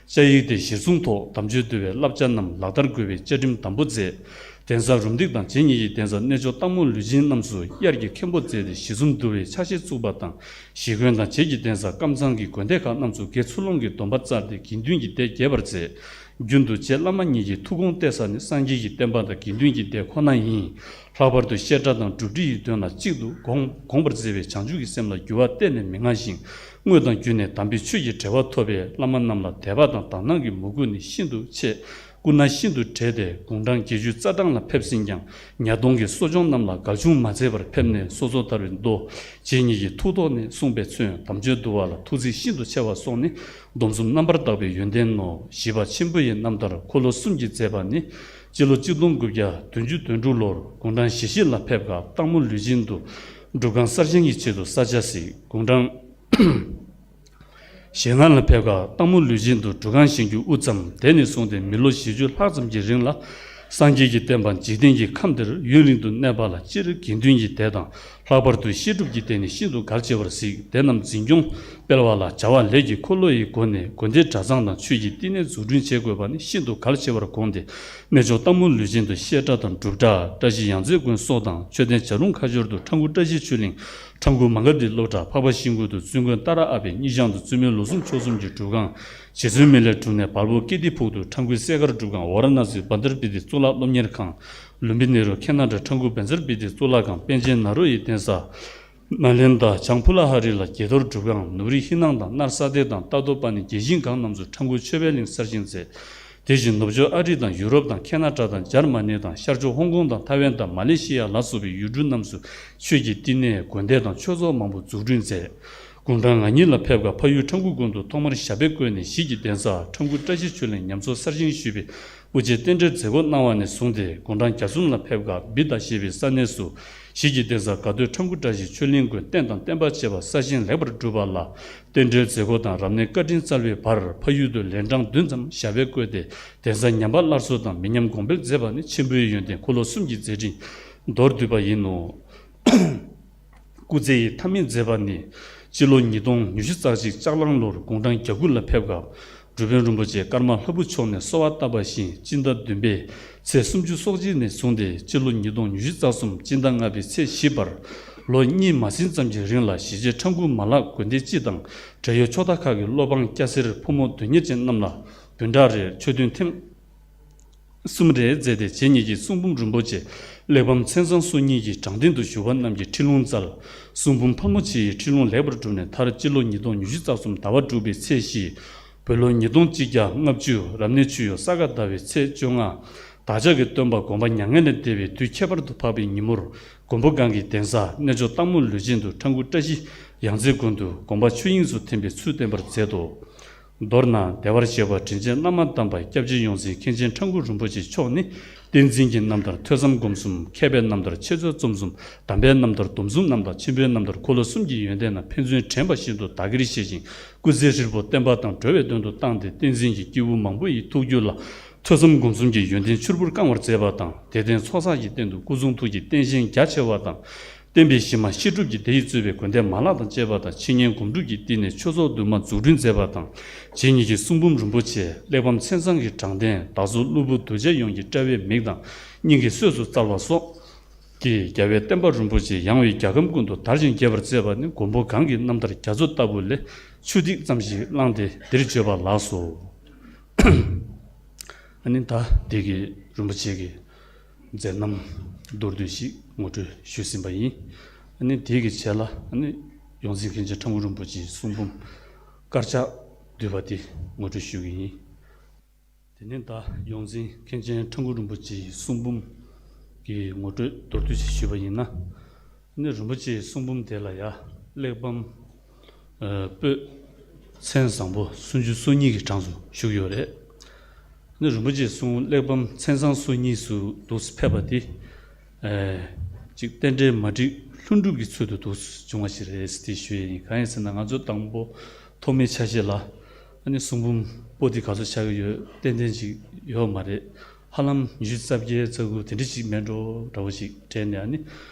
བཅའ་ཡིག་དེ་གཞིར་བཟུང་ཐོག་དམ་ཆོས་འདུལ་བའི་བསླབ་བྱ་རྣམས་ལག་བསྟར་དགོས་པའི་བཅའ་ཁྲིམས་དམ་པོ་མཛད། གདན་ས་རུམ་བཏེག་དང་རྗེ་ཉིད་ཀྱི་གདན་ས་གནས་མཆོག་སྟག་མོ་ལུས་སྦྱིན་རྣམས་སུ་དབྱར་གྱི་མཁན་པོ་མཛད་དེ་གཞི་གསུམ་འདུལ་བའི་ཕྱག་བཞེས་བཙུགས་པ་དང་། གཞིས་དགོན་དང་རྗེ་ཀྱི་གདན་ས་ཀམ་ཚང་གི་དགོན་སྡེ་ཁག་རྣམས་སུ་དགེ་ཚུལ་སློང་གི་སྡོམ་པ་བསྩལ་ཏེ་དགེ་འདུན་གྱི་སྡེ་རྒྱས་པར་མཛད། རྒྱུན་དུ་རྗེ་བླ་མ་ཉིད་ཀྱི་ཐུགས་དགོངས་གཏད་ས་ནི་སངས་རྒྱས་ཀྱི་བསྟན་པ་དང་དགེ་འདུན་གྱི་སྡེ་ཁོ་ན་ཡིན། ལྷག་པར་དུ་བཤད་གྲྭ་དང་སྒྲུབ་ཁྲིད་ཡི་དོན་ལ་གཅིག་ཏུ་དགོངས་དགོངས་པར་མཛད་པའི་བྱང་ཆུབ་ཀྱི་སེམས་ལ་འགྱུར་བ་གཏན་ནས་མི་མངའ་ཞིང་། དངོས་དང་བརྒྱུད་ནས་དམ་པའི་ཆོས་ཀྱི་འབྲེལ་བ་ཐོབ་པས་བླ་མ་རྣམས་ལ་དད་པ་དང་དག་སྣང་གི་མོས་གུས་ནི་ཤིན་ཏུ་ཆེ། སྐུ་ན་ཤིན་ཏུ་བགྲེས་ཏེ་དགུང་གྲངས་བརྒྱད་ཅུ་རྩ་གྲངས་ལ་ཕེབས་ཟིན་ཀྱང་ཉ་གདོང་གི་གསོ་སྦྱོང་རྣམས་ལ་འགལ་བྱུང་མ་མཛད་པར་ཕེབས་ནས་སོ་སོར་ཐར་པའི་མདོ་རྗེ་ཉིད་ཀྱི་ཐུགས་ཐོག་ནས་གསུངས་པས་མཚོན། དམ་ཆོས་འདུལ་བ་ལ་ཐུགས་བརྩེ་ཤིན་ཏུ་ཆེ་བ་སོགས་ནི་སྡོམ་གསུམ་རྣམ་པར་དག་པའི་ཡོན་ཏན་ནོ། བཞི་པ་ཆེན་པོ་ཡི་རྣམ་ཐར་འཁོར་ལོ་གསུམ་གྱིས་མཛད་པ་ནི། སྤྱི་ལོ་གཅིག་སྟོང་དགུ་བརྒྱ་བདུན་ཅུ་དོན་དྲུག་ལོར་དགུང་གྲངས་ཞེ་བཞི་ལ་ཕེབས་སྐབས་སྟག་མོ་ལུས་སྦྱིན་དུ་སྒྲུབ་ཁང་གསར་བཞེངས་ཀྱི་ཆེད་དུ་ས་ཆ་གཟིགས། དགུང་གྲངས་ཞེ་ལྔ་ལ་ཕེབས་སྐབས་སྟག་མོ་ལུས་སྦྱིན་དུ་སྒྲུབ་ཁང་བཞེངས་རྒྱུ་དབུ་བརྩམས། དེ་ནས་བཟུང་སྟེ་མི་ལོ་བཞི་བཅུ་ལྷག་ཙམ་གྱི་རིང་ལ་སངས་རྒྱས་ཀྱི་བསྟན་པ་འཇིག་རྟེན་གྱི་ཁམས་འདིར་ཡུན་རིང་དུ་གནས་པ་ལ་སྤྱིར་དགེ་འདུན་གྱི་སྡེ་དང་ལྷག་པར་དུ་བཤད་སྒྲུབ་ཀྱི་སྡེ་ནི་ཤིན་ཏུ་གལ་ཆེ་བར་གཟིགས། དེ་རྣམས་འཛིན་སྐྱོང་སྤེལ་བ་ལ་བྱ་བ་ལས་ཀྱི་འཁོར་ལོ་ཡི་སྒོ་ནས་དགོན་སྡེ་གྲྭ་ཚང་དང་ཆོས་ཀྱི་བསྟི་གནས་འཛུགས་སྐྲུན་བྱེད་དགོས་པ་ནི་ཤིན་ཏུ་གལ་ཆེ་བར་དགོངས་ཏེ། གནས་མཆོག་སྟག་མོ་ལུས་སྦྱིན་དུ་བཤད་གྲྭ་དང་སྒྲུབ་གྲྭ། བཀྲ་ཤིས་ཡང་རྩེ་དགོན་སོགས་དང་མཆོད་རྟེན་བྱ་རུང་ཁ་སྦྱོར་དུ་ཁྲ་འགུ་བཀྲ་ཤིས་ཆོས་གླིང་། ཁྲ་འགུ་མ་ག་དྷི་སློབ་གྲྭ། འཕགས་པ་ཤིང་ཀུན་དུ་བཙུན་དགོན་ཏཱ་ར་ཨ་པེ། གཉིས་ལྕང་དུ་བཙུན་མའི་ལོ་གསུམ་ཕྱོགས་གསུམ་གྱི་སྒྲུབ་ཁང་། རྗེ་བཙུན་མི་ལའི་སྒྲུབ་གནས། བལ་པོ་ཀི་ཏི་ཕུག་ཏུ་ཁྲ་འགུའི་གསས་མཁར་སྒྲུབ་ཁང་། ཝཱ་ར་ཎ་སི་བན་དར་པི་ཏི་གཙུག་ལག་སློབ་གཉེར་ཁང་། ལུམ་བི་ནི་རུ་ཁེ་ན་ཌ་ཁྲ་འགུ་བན་ཛར་པི་ཏི་གཙུག་ལག་ཁང་། པཎ་ཆེན་ནཱ་རོ་ཡི་གདན་ས། ནཱ་ལེནྡྲ། བྱང་ཕུ་ལ་ཧ་རི་ལ་དགྱེས་རྡོར་སྒྲུབ་ཁང་། ནུབ་རི་ཧི་ནང་དང་ནཱར་ས་ཏེ་དང་ཏ་ཏོ་པ་ནི་དགྱེས་ཤིང་སྒང་རྣམས་སུ་ཁྲ་འགུ་མཆོད་པའི་གླིང་གསར་བཞེངས་མཛད། དེ་བཞིན་ནུབ་ཕྱོགས་ཨ་རི་དང་ཡུ་རོབ་དང་ཁེ་ན་ཌ་དང་འཇར་མ་ནི་དང་ཤར་ཕྱོགས་ཧོང་ཀོང་དང་ཐའེ་ཝན་དང་མ་ལེ་ཤི་ཡ་ལ་སོགས་པའི་ཡུལ་གྲུ་རྣམས་སུ་ཆོས་ཀྱི་བསྟི་གནས་དགོན་སྡེ་དང་ཆོས་ཚོགས་མང་པོ་འཛུགས་སྐྲུན་མཛད། དགུང་གྲངས་ང་གཉིས་ལ་ཕེབས་སྐབས་ཕ་ཡུལ་ཁྲ་འགུ་དགོན་དུ་ཐོག་མར་ཞབས་པད་བཀོད་ནས་གཞིས་ཀྱི་གདན་ས་ཁྲ་འགུ་བཀྲ་ཤིས་ཆོས་གླིང་ཉམས་གསོ་གསར་བཞེངས་ཞུས་པའི་དབུ་ཆེ་རྟེན་འབྲེལ་མཛད་སྒོ་གནང་བ་ནས་བཟུང་སྟེ་དགུང་གྲངས་གྱ་གསུམ་ལ་ཕེབས་སྐབས་བི་ད་ཞེས་པའི་ས་གནས་སུ་གཞིས་ཀྱི་གདན་ས་དགའ་སྟོད་ཁྲ་འགུ་བཀྲ་ཤིས་ཆོས་གླིང་དགོན་རྟེན་དང་བརྟེན་པ་བཅས་པ་གསར་བཞེངས་ལེགས་པར་གྲུབ་པ་ལ། རྟེན་འབྲེལ་མཛད་སྒོ་དང་རབ་གནས་བཀའ་དྲིན་སྩལ་བའི་བར་ཕ་ཡུལ་དུ་ལན་གྲངས་བདུན་ཙམ་ཞབས་པད་བཀོད་དེ་གདན་ས་ཉམས་པ་སླར་གསོ་དང་མི་ཉམས་གོང་འཕེལ་མཛད་པ་ནི་ཆེན་པོའི་ཡོན་ཏན་འཁོར་ལོ་གསུམ་གྱི་མཛད་འཕྲིན་མདོར་བསྡུས་པ་ཡིན་ནོ། སྐུ་ཚེ་ཡི་མཐའ་མའི་མཛད་པ་ནི། སྤྱི་ལོ་ཉིས་སྟོང་ཉི་ཤུ་རྩ་གཅིག་ལྕགས་གླང་ལོར་དགུང་གྲངས་གྱ་དགུ་ལ་ཕེབས་སྐབས་སྒྲུབ་དཔོན་རིན་པོ་ཆེ་ཀརྨ་ལྷ་བུ་མཆོག་ནས་གསོལ་བ་བཏབ་པ་བཞིན་སྤྱི་ཟླ་བདུན་པའི་ཚེས་སུམ་ཅུ་སོ་གཅིག་ནས་བཟུང་སྟེ་སྤྱི་ལོ་ཉིས་སྟོང་ཉི་ཤུ་རྩ་གསུམ་སྤྱི་ཟླ་ལྔ་པའི་ཚེས་བཞི་བར་ལོ་གཉིས་མ་ཟིན་ཙམ་གྱི་རིང་ལ་གཞིས་བྱེས་ཁྲ་འགུ་མ་ལག་དགོན་སྡེ་སྤྱི་དང་བགྲེས་ཡོལ་ཕྱོགས་མཐའ་ཁག་གི་སློབ་འབངས་སྐྱ་སེར་ཕོ་མོ་དོན་གཉེར་ཅན་རྣམས་ལ་བདུན་ཕྲག་རེར་ཆོས་ཐུན་ཐེངས་གསུམ་རེ་མཛད་དེ་རྗེ་ཉིད་ཀྱི་གསུང་འབུམ་རིན་པོ་ཆེ་གླེགས་བམ་མཚན་བཟང་སོ་གཉིས་ཀྱི་དྲང་སྟེང་དུ་བཞུགས་པ་རྣམས་ཀྱི་ཁྲིད་ལུང་སྩལ། གསུང་འབུམ་ཕལ་མོ་ཆེའི་ཁྲིད་ལུང་ལེགས་པར་གྲུབ་ནས་མཐར་སྤྱི་ལོ་ཉིས་སྟོང་ཉི་ཤུ་རྩ་གསུམ་ཟླ་བ་དྲུག་པའི་ཚེས་བཞི། བོད་ལོ་ཉིས་སྟོང་གཅིག་བརྒྱ་ལྔ་བཅུ་རབ་གནས་ཆུ་ཡོས་ས་ག་ཟླ་བའི་ཚེས་བཅོ་ལྔ། བདག་ཅག་གི་སྟོན་པ་དགོངས་པ་མྱ་ངན་ལས་འདས་པའི་དུས་ཁྱད་པར་དུ་འཕགས་པའི་ཉིན་མོར་མགོན་པོ་གང་གི་གདན་ས་གནས་མཆོག་སྟག་མོ་ལུས་སྦྱིན་དུ་ཁྲ་འགུ་བཀྲ་ཤིས་ཡང་རྩེ་དགོན་དུ་དགོངས་པ་ཆོས་དབྱིངས་སུ་ཐིམ་པའི་ཚུལ་བསྟན་པར་མཛད་དོ། མདོར་ན་བདེ་བར་གཤེགས་པ་དྲིན་ཅན་བླ་མ་དམ་པ་སྐྱབས་རྗེ་ཡོངས་འཛིན་མཁན་ཆེན་ཁྲ་འགུ་རིན་པོ་ཆེ་མཆོག་ནི་བསྟན་འཛིན་གྱི་རྣམ་ཐར་ཐོས་བསམ་སྒོམ་གསུམ། མཁས་པའི་རྣམ་ཐར་འཆད་རྩོད་རྩོམ་གསུམ། དམ་པའི་རྣམ་ཐར་སྡོམ་གསུམ་རྣམ་དང་ཆེན་པོའི་རྣམ་ཐར་འཁོར་ལོ་གསུམ་གྱི་ཡོན་ཏན་རྣམས་ཕན་ཚུན་དྲན་པ་བཞིན་དུ་བདག་གིར་ཤེས་ཤིང་སྐུ་ཚེ་ཧྲིལ་པོ་བསྟན་པ་དང་འགྲོ་བའི་དོན་དུ་བཏང་སྟེ་བསྟན་འཛིན་གྱི་སྐྱེས་བུ་མང་པོ་ཡི་ཐུགས་རྒྱུད་ལ་ ཐོས་བསམ་སྒོམ་གསུམ་གྱི་ཡོན་ཏན་ཕྱུར་བུར་བསྐང་བར་མཛད་པ་དང་། དད་ལྡན་ཚོགས་བསགས་ཀྱི་རྟེན་དུ་སྐུ་གསུང་ཐུགས་ཀྱི་རྟེན་བཞེངས་རྒྱ་ཆེ་བ་དང་། བསྟན་པའི་གཞི་མ་བཤད་སྒྲུབ་ཀྱི་སྡེ་ཡིས་གཙོས་པའི་དགོན་སྡེ་མ་ལག་དང་བཅས་པ་དང་། འཆད་ཉན་སྒོམ་སྒྲུབ་ཀྱི་སྟེང་ནས་ཆོས་ཚོགས་འདུས་མ་འཛུགས་སྐྲུན་མཛད་པ་དང་། རྗེ་ཉིད་ཀྱི་གསུང་འབུམ་རིན་པོ་ཆེ་གླེགས་བམ་མཚན་བཟང་གི་དྲང་བདེན། བདག་སོགས་སློབ་བུ་གདུལ་བྱ་ཡོངས་ཀྱི་དཔྲལ་བའི་མིག་དང་སྙིང་གི་གསོས་སུ་སྩལ་བ་སོགས་ཀྱིས་རྒྱལ་བའི་བསྟན་པ་རིན་པོ་ཆེ་ཡངས་པའི་རྒྱལ་ཁམས་ཀུན་ཏུ་དར་ཞིང་རྒྱས་པར་མཛད་པ་ནི་མགོན་པོ་གང་གི་རྣམ་ཐར་རྒྱ་མཚོ་ལྟ་བུ་ལས་ཆུ་ཐིགས་ཙམ་ཞིག་བླངས་ཏེ་འདིར་བརྗོད་པ་ལགས་སོ། ཨ་ནི་ད་འདི་གི་རིན་པོ་ཆེ་གི་མཛད་རྣམ་མདོར་བསྡུས་ཤིག་ངོ་སྤྲོད་ཞུས་ཟིན་པ་ཡིན། ཨ་ནི་དེ་གི་རྗེས་ལ་ཨ་ནི་ཡོངས་འཛིན་མཁན་ཆེན་ཁྲ་འགུ་རིན་པོ་ཆེའི་གསུང་འབུམ་དཀར་ཆག་བསྡུས་པ་དེ་ངོ་སྤྲོད་ཞུ་གི་ཡིན། དེ་ནས་ད་ཡོངས་འཛིན་མཁན་ཆེན་ཁྲ་འགུ་རིན་པོ་ཆེའི་གསུང་འབུམ་གྱི་ངོ་སྤྲོད་མདོར་བསྡུས་ཤིག་ཞུས་པ་ཡིན་ན། ནི་རིན་པོ་ཆེའི་གསུང་འབུམ་དེ་ལ་ཡ་གླེགས་བམ་ཨ་པོད་ཚན་བཟང་པོ་སུམ་ཅུ་སོ་གཉིས་ཀྱི་གྲངས་སུ་བཞུགས་ཡོད་རེད། ནི་རིན་པོ་ཆེའི་གསུང་གླེགས་བམ་མཚན་བཟང་སོ་གཉིས་སུ་འདུག་སེ་ཕེབས་པ་དེ་ཨ་ཅིག་རྟེན་འབྲེལ་མ་བསྒྲིགས་ལྷུན་གྲུབ་ཀྱི་ཚུལ་དུ་འདུག་སེ་བྱུང་བ་ཞིག་རེད་ཟེར་ཏེ་ཞུ་ཡས་ཡིན། གང་ཡིན་ཟེར་ན་ང་ཚོ་དང་པོ་ཐོག་མའི་ཆ་ཤས་ལ་ཨ་ནི་གསུང་འབུམ་པོ་ཏི་ག་ཚོད་ཆགས་ཀྱི་ཡོད་ཏན་ཏན་ཅིག་ཡོད་མ་རེད། ཧ་ལམ་ཉི་ཤུ་རྩ་བརྒྱད་རྩ་དགུ་དེ་འདྲ་ཞིག་མེད་འགྲོ་འདྲ་བོ་ཞིག་དྲན་ནས་ཨ་ནི།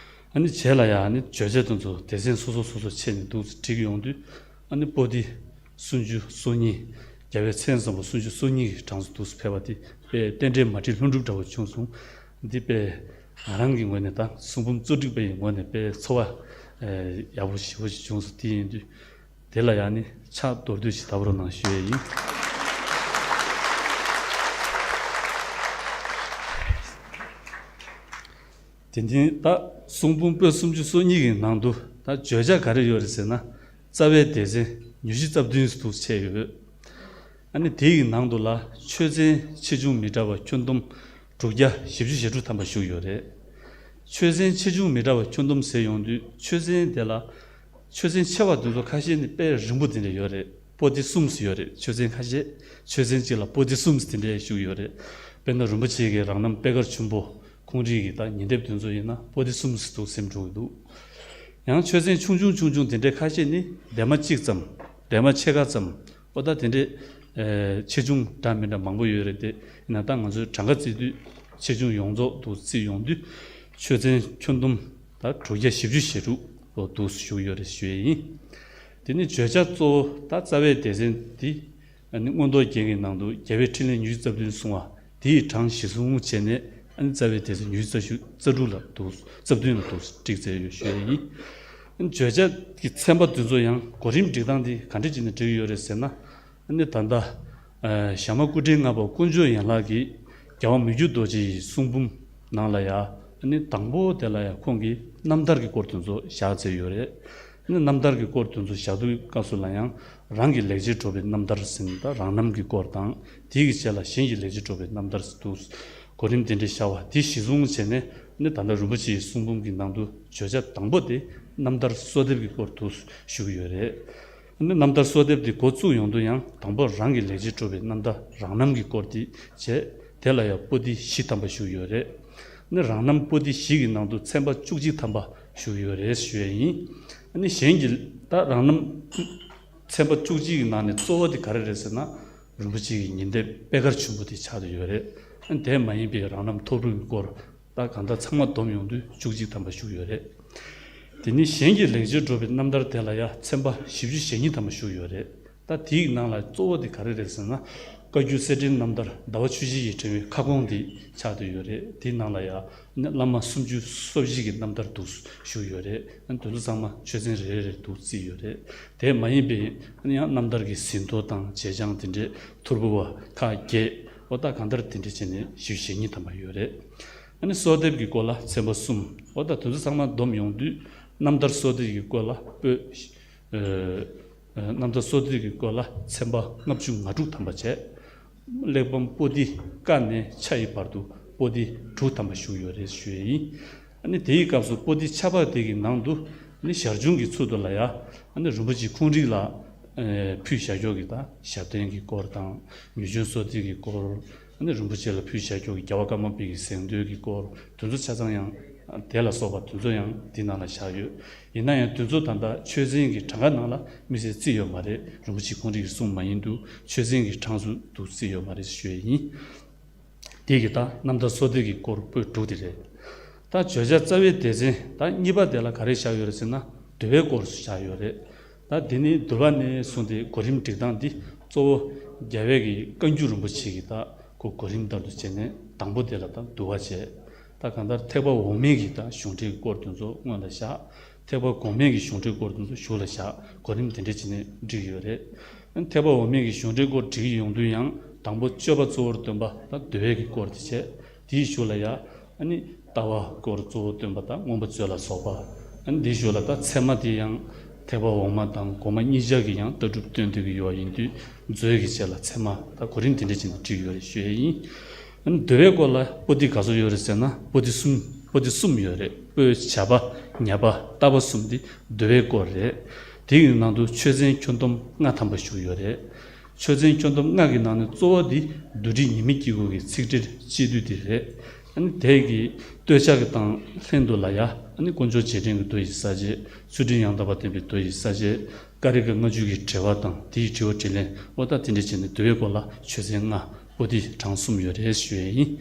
ཨ་ནི་རྗེས་ལ་ཡང་ཨ་ནི་བརྗོད་བྱ་དེ་ཚོ་སྡེ་ཚན་སོ་སོ་སོ་སོ་ཕྱེ་ནས་འདུག་སེ་བསྒྲིགས་ཡོང་དུས། ཨ་ནི་པོ་ཏི་སུམ་ཅུ་སོ་གཉིས། རྒྱལ་བའི་མཚན་བཟང་པོ་སུམ་ཅུ་སོ་གཉིས་ཀྱི་གྲངས་སུ་འདུག་སེ་ཕེབས་པ་དེ་དཔེ་རྟེན་འབྲེལ་མ་བསྒྲིགས་ལྷུན་གྲུབ་འདྲ་བོ་བྱུང་སོང་། འདི་དཔེ་ང་རང་གི་ངོས་ནས་དང་གསུང་འབུམ་གཙོ་སྒྲིག་པ་ཡི་ངོས་ནས་དཔེ་ཚོར་བ་ཡག་པོ་ཞེ་པོ་ཞིག་བྱུང་སོང་། དེ་ཡིན་དུས། དེ་ལ་ཡང་ནི་ཕྱག་མདོར་བསྡུས་ཤིག་བརྡབ་རོགས་གནང་ཞུ་ཡས་ཡིན། དེ་འདིན་ད་གསུང་འབུམ་པོད་སུམ་ཅུ་སོ་གཉིས་ཀྱི་ནང་དུ་ད་བརྗོད་བྱ་ག་རེ་ཡོད་རེད་ཟེར་ན། རྩ་བའི་སྡེ་ཚན་ཉི་ཤུ་རྩ་བདུན་དུ་ཕྱེ་ཡོད། ཨ་ནི་དེ་ཡི་ནང་དུ་ལ་ཆོས་ཚན་ཆེ་ཆུང་མི་འདྲ་བ་ཁྱོན་བསྡོམས་དྲུག་བརྒྱ་བཞི་བཅུ་ཞེ་དྲུག་ཐམ་པ་བཞུགས་ཡོད་རེད། ཆོས་ཚན་ཆེ་ཆུང་མི་འདྲ་བ་ཁྱོན་བསྡོམས་ཟེར་ཡོང་དུས་ཆོས་ཚན་དེ་ལ། ཆོས་ཚན་ཆེ་བ་དེ་ཚོ་ཁ་ཤས་ནི་དཔེ་རིང་པོ་དེ་འདྲ་ཡོད་རེད། པོ་ཏི་གསུམ་ཙམ་ཡོད་རེད། ཆོས་ཚན་ཁ་ཤས། ཆོས་ཚན་གཅིག་ལ་པོ་ཏི་གསུམ་ཙམ་དེ་འདྲ་བཞུགས་ཡོད་རེད། དཔེར་ན་རིན་པོ་ཆེ་གི་རང་རྣམ་པད་དཀར་ཆུན་པོ་ཁོང་རིགས་ཀྱི་ད་ཉིན་དེབ་དེ་ཚོ་ཡིན་ན་པོ་ཏི་གསུམ་ཙམ་འདུག་སེམས་འགྲོ་གི་འདུག། ཡང་ཆོས་ཚན་ཆུང་ཆུང་ཆུང་ཆུང་དེ་འདྲའི་ཁ་ཤས་ནི་འདན་མ་གཅིག་ཙམ། འདན་མ་ཕྱེད་ཀ་ཙམ། ཨོ་ད་དེ་འདྲའི་ཨེ་ཆེ་ཆུང་འདྲ་མི་འདྲ་མང་པོ་ཡོད་རེད་དེ། ཡིན་ན་ད་ང་ཚོའི་གྲངས་ཀ་བརྩིས་དུས་ཆེ་ཆུང་ཡོངས་རྫོགས་དུ་བརྩིས་ཡོང་དུས་ཆོས་ཚན་ཁྱོན་བསྡོམས་ད་དྲུག་བརྒྱ་བཞི་བཅུ་ཞེ་དྲུག་ལོ་འདུག་བཞུགས་ཡོད་རེད་ཞུ་ཡས་ཡིན། དེ་ནི་བརྗོད་བྱ་གཙོ་བོ་ད་རྩ་བའི་སྡེ་ཚན་འདི་ཨ་ནི་མངོན་རྟོགས་རྒྱན་གྱི་ནང་དུ་རྒྱལ་བའི་ཕྲིན་ལས་ཉི་ཤུ་རྩ་བདུན་གསུང་བ་དེའི་གྲངས་གཞི་བཟུང་བྱས་ནས་ཨ་ནི་རྩ་བའི་སྡེ་ཚན་ཉི་ཤུ་རྩ་བཞི་རྩ་དྲུག་ལ་འདུག་རྩ་བདུན་ལ་འདུག་བསྒྲིགས་མཛད་ཡོད་ཞུ་ཡས་ཡིན། བརྗོད་བྱ་གི་ཚན་པ་དེ་ཚོ་ཡང་གོ་རིམ་སྒྲིག་སྟངས་འདི་ག་འདྲ་བྱས་ནས་བསྒྲིགས་ཡོད་རེད་ཟེར་ན། ཨ་ནི་ད་ལྟ་ཨ་ཞྭ་དམར་སྐུ་ཕྲེང་ལྔ་པ་དཀོན་མཆོག་ཡན་ལག་གིས་རྒྱལ་བ་མི་བསྐྱོད་རྡོ་རྗེ་ཡི་གསུང་འབུམ་ནང་ལ་ཡ་ཨ་ནི་དང་པོ་དེ་ལ་ཡ་ཁོང་གིས་རྣམ་ཐར་གྱི་སྐོར་དེ་ཚོ་བཞག་མཛད་ཡོད་རེད། ཨ་ནི་རྣམ་ཐར་གྱི་སྐོར་དེ་ཚོ་བཞག་དུས་སྐབས་སུ་ལ་ཡང་རང་གི་ལེགས་སྤྱད་སྒྲུབ་པའི་རྣམ་ཐར་ཟེར་ནས་ད་རང་རྣམ་གྱི་སྐོར་དང་དེའི་གི་རྗེས་ལ་གཞན་གྱི་ལེགས་སྤྱད་སྒྲུབ་པའི་རྣམ་ཐར་ཟེར་འདུག། གོ་རིམ་དེ་འདྲའི་བཞག་པ་དེ་གཞི་བཟུང་བྱས་ནས་ཨ་ནི་ད་ལྟ་རིན་པོ་ཆེའི་གསུང་འབུམ་གྱི་ནང་དུ་བརྗོད་བྱ་དང་པོ་དེ་རྣམ་ཐར་གསོལ་འདེབས་ཀྱི་སྐོར་དུ་ཞུ་གི་ཡོད་རེད། ཨ་ནི་རྣམ་ཐར་གསོལ་འདེབས་འདི་འགོ་བཙུགས་ཡོང་དུས་ཡང་དང་པོ་རང་གི་ལེགས་སྤྱད་སྒྲུབ་པའི་རྣམ་ཐར་རང་རྣམ་གྱི་སྐོར་འདི་བྱས། དེ་ལ་ཡང་པོ་ཏི་བཞི་ཐམ་པ་བཞུགས་ཡོད་རེད། ཨ་ནི་རང་རྣམ་པོ་ཏི་བཞི་གི་ནང་དུ་ཚན་པ་བཅུ་གཅིག་ཐམ་པ་བཞུགས་ཡོད་རེད་ཞུ་ཡས་ཡིན། ཨ་ནི་གཞན་གྱི་ད་རང་རྣམ་ཚན་པ་བཅུ་གཅིག་གི་ནང་ནས་གཙོ་བོ་དེ་ག་རེ་རེད་ཟེར་ན། རིན་པོ་ཆེ་གི་ཉིན་དེབ་པད་དཀར་ཆུན་པོ་དེ་ཆགས་བསྡད་ཡོད་རེད། ཨ་ནི་དེ་མ་ཡིན་པའི་རང་རྣམ་ཐོབ་རུས་ཀྱི་སྐོར། ད་གང་ལྟར་ཚང་མ་བསྡོམས་ཡོང་དུས་བཅུ་གཅིག་ཐམ་པ་བཞུགས་ཡོད་རེད། དེ་ནས་གཞན་གྱི་ལེགས་སྤྱད་སྒྲུབ་པའི་རྣམ་ཐར་དེ་ལ་ཡང་ཚན་པ་བཞི་བཅུ་ཞེ་གཉིས་ཐམ་པ་བཞུགས་ཡོད་རེད། ད་དེའི་ནང་ལ་གཙོ་བོ་དེ་ག་རེ་རེད་ཟེར་ན། བཀའ་བརྒྱུད་གསེར་ཕྲེང་རྣམ་ཐར་ཟླ་བ་ཆུ་བཞི་ཡི་ཕྲེང་བའི་ཁ་སྐོང་དེ་ཆགས་བསྡད་ཡོད་རེད། དེའི་ནང་ལ་ཡང་བླ་མ་སུམ་ཅུ་སོ་བཞི་གི་རྣམ་ཐར་འདུག་བཞུགས་ཡོད་རེད། དེ་ཚོ་ཚང་མ་ཆོས་ཚན་རེ་རེ་རེ་འདུག་བརྩིས་ཡོད་རེད། དེ་མ་ཡིན་པའི་ཡང་རྣམ་ཐར་གྱི་ཟིན་ཐོ་དང་བྱེད་བྱང་དེ་འདྲའི་ཐོར་བུ་བ་ཁག་བརྒྱད། ཨོ་ད་གང་ལྟར་དེ་འདྲ་བྱས་ནས་བཞི་བཅུ་ཞེ་གཉིས་ཐམ་པ་ཡོད་རེད། ཨ་ནི་གསོལ་འདེབས་ཀྱི་སྐོར་ལ་ཚན་པ་གསུམ། ཨོ་ད་དེ་ཚོ་ཚང་མ་བསྡོམས་ཡོང་དུས་རྣམ་ཐར་གསོལ་འདེབས་ཀྱི་སྐོར་ལ་པོད། ཨ་རྣམ་ཐར་གསོལ་འདེབས་ཀྱི་སྐོར་ལ་ཚན་པ་ལྔ་བཅུ་ང་དྲུག་ཐམ་པ་བྱས། གླེགས་བམ་པོ་ཏི་ཀ་ནས་ཆ་ཡི་བར་དུ་པོ་ཏི་དྲུག་ཐམ་པ་བཞུགས་ཡོད་རེད་ཞུ་ཡས་ཡིན། ཨ་ནི་དེའི་སྐབས་སུ་པོ་ཏི་ཆ་པ་དེ་གི་ནང་དུ་ནི་ཞར་བྱུང་གི་ཚུལ་དུ་ལ་ཡ་ཨ་ནི་རིན་པོ་ཆེ་ཁོང་རིགས་ལ་ཕུལ་བཞག་ཀྱོག་གི་ད་ཞབས་བརྟན་གྱི་སྐོར་དང་། མྱུར་བྱོན་གསོལ་འདེབས་ཀྱི་སྐོར། ཨ་ནི་རིན་པོ་ཆེ་ལ་ཕུལ་བཞག་ཀྱོག་གི་རྒྱལ་བ་ཀརྨ་པའི་གི་གཟེངས་བསྟོད་ཀྱི་སྐོར་དེ་ཚོ་ཆ་ཚང་ཡང་། དེ་ལ་སོགས་པ་དེ་ཚོ་ཡང་འདི་ནང་ལ་བཞག་ཡོད། ཡིན་ན་ཡང་དེ་ཚོ་ད་ལྟ་ཆོས་ཚན་གྱི་གྲངས་ཀ་ནང་ལ་དམིགས་བསལ་བརྩིས་ཡོད་མ་རེད། རིན་པོ་ཆེ་ཁོང་རིགས་ཀྱི་གསུང་མ་ཡིན་དུས་ཆོས་ཚན་གྱི་གྲངས་སུ་འདུག་བརྩིས་ཡོད་མ་རེད་ཞུ་ཡས་ཡིན། དེ་གི་ད་རྣམ་ཐར་སོ་བདུན་གྱི་སྐོར་པོད་དྲུག་དེ་རེད། ད་བརྗོད་བྱ་རྩ་བའི་སྡེ་ཚན་ད་གཉིས་པ་དེ་ལ་ག་རེ་བཞག་ཡོད་རེད་ཟེར་ན། འདུལ་བའི་སྐོར་བཞག་ཡོད་རེད། ད་འདི་ནི་འདུལ་བ་ནས་བཟུང་སྟེ་གོ་རིམ་སྒྲིག་སྟངས་འདི་གཙོ་བོ་རྒྱལ་བའི་གི་བཀའ་འགྱུར་རིན་པོ་ཆེ་གི་ད་གོ་གོ་རིམ་ལྟར་དུ་བྱས་ནས་དང་པོ་དེ་ལ་ད་འདུལ་བ་བྱས། ད་གང་ལྟར་ཐེག་པ་འོག་མིན་གྱི་ད་གཞུང་འགྲེལ་སྐོར་དེ་ཚོ་སྔོན་ལ་བཞག། ཐེག་པ་གོང་མའི་གི་གཞུང་འགྲེལ་སྐོར་དེ་ཚོ་གཞུག་ལ་བཞག། གོ་རིམ་དེ་འདྲ་བྱས་ནས་བསྒྲིགས་ཡོད་རེད། ཐེག་པ་འོག་མིན་གྱི་གཞུང་འགྲེལ་སྐོར་བསྒྲིགས་ཡོང་དུས་ཡང་དང་པོ་སྤྱོད་པ་གཙོ་བོར་སྟོན་པ་ད་འདུལ་བའི་གི་སྐོར་དེ་བྱས། དེའི་གཞུག་ལ་ཡང་ཨ་ནི་ལྟ་བ་སྐོར་གཙོ་བོར་སྟོན་པ་ད་མངོན་པ་མཛོད་ལ་སོགས་པ། ཨ་ནི་དེའི་གཞུག་ལ་ད་ཚད་མ་དེ་ཡང་ཐེག་པ་འོག་མ་དང་གོང་མ་གཉིས་ཆར་གྱི་ཡང་ལྟ་གྲུབ་སྟོན་སྡོད་ཀྱི་ཡོད་པ་ཡིན་དུས་མཛོད་ཀྱི་རྗེས་ལ་ཚད་མ་ད་གོ་རིམ་དེ་འདྲ་བྱས་ནས་བསྒྲིགས་ཡོད་རེད་ཞུ་ཡས་ཡིན། ཨ་ནི་འདུལ་བའི་སྐོར་ལ་པོ་ཏི་ག་ཚོད་ཡོད་རེད་ཟེར་ན་པོ་ཏི་གསུམ། པོ་ཏི་གསུམ་ཡོད་རེད། པོད་བྱ་བ་ཉ་པ་རྟ་པ་གསུམ་འདི་འདུལ་བའི་སྐོར་རེད། དེ་ཡི་ནང་དུ་ཆོས་ཚན་ཁྱོན་བསྡོམས་ལྔ་ཐམ་པ་བཞུགས་ཡོད་རེད། ཆོས་ཚན་ཁྱོན་བསྡོམས་ལྔ་གི་ནང་ནས་གཙོ་བོ་འདི་བསྡུ་སྒྲིག་ཉི་མའི་དཀྱིལ་འཁོར་གྱི་ཚིག་འགྲེལ་སྤྱི་བསྡུས་འདི་རེད། ཨ་ནི་དེ་གི་སྟོད་ཆ་གི་དང་ལྷན་དུ་ལ་ཡ་ཨ་ནི་དཀོན་མཆོག་རྗེས་དྲན་གྱི་མདོ་ཡི་ས་བཅད། ཚུལ་ཁྲིམས་ཡང་དག་པ་བསྟན་པའི་མདོ་ཡི་ས་བཅད། ཀ་རི་ཀ་ལྔ་བཅུ་གི་འགྲེལ་པ་དང་དེའི་དྲི་བ་དྲིས་ལན་འོ་ད་དེ་འདྲ་བྱས་ནས་འདུལ་བའི་སྐོར་ལ་ཆོས་ཚན་ལྔ། པོ་ཏི་གྲངས་གསུམ་ཡོད་རེད་ཞུ་ཡས་ཡིན།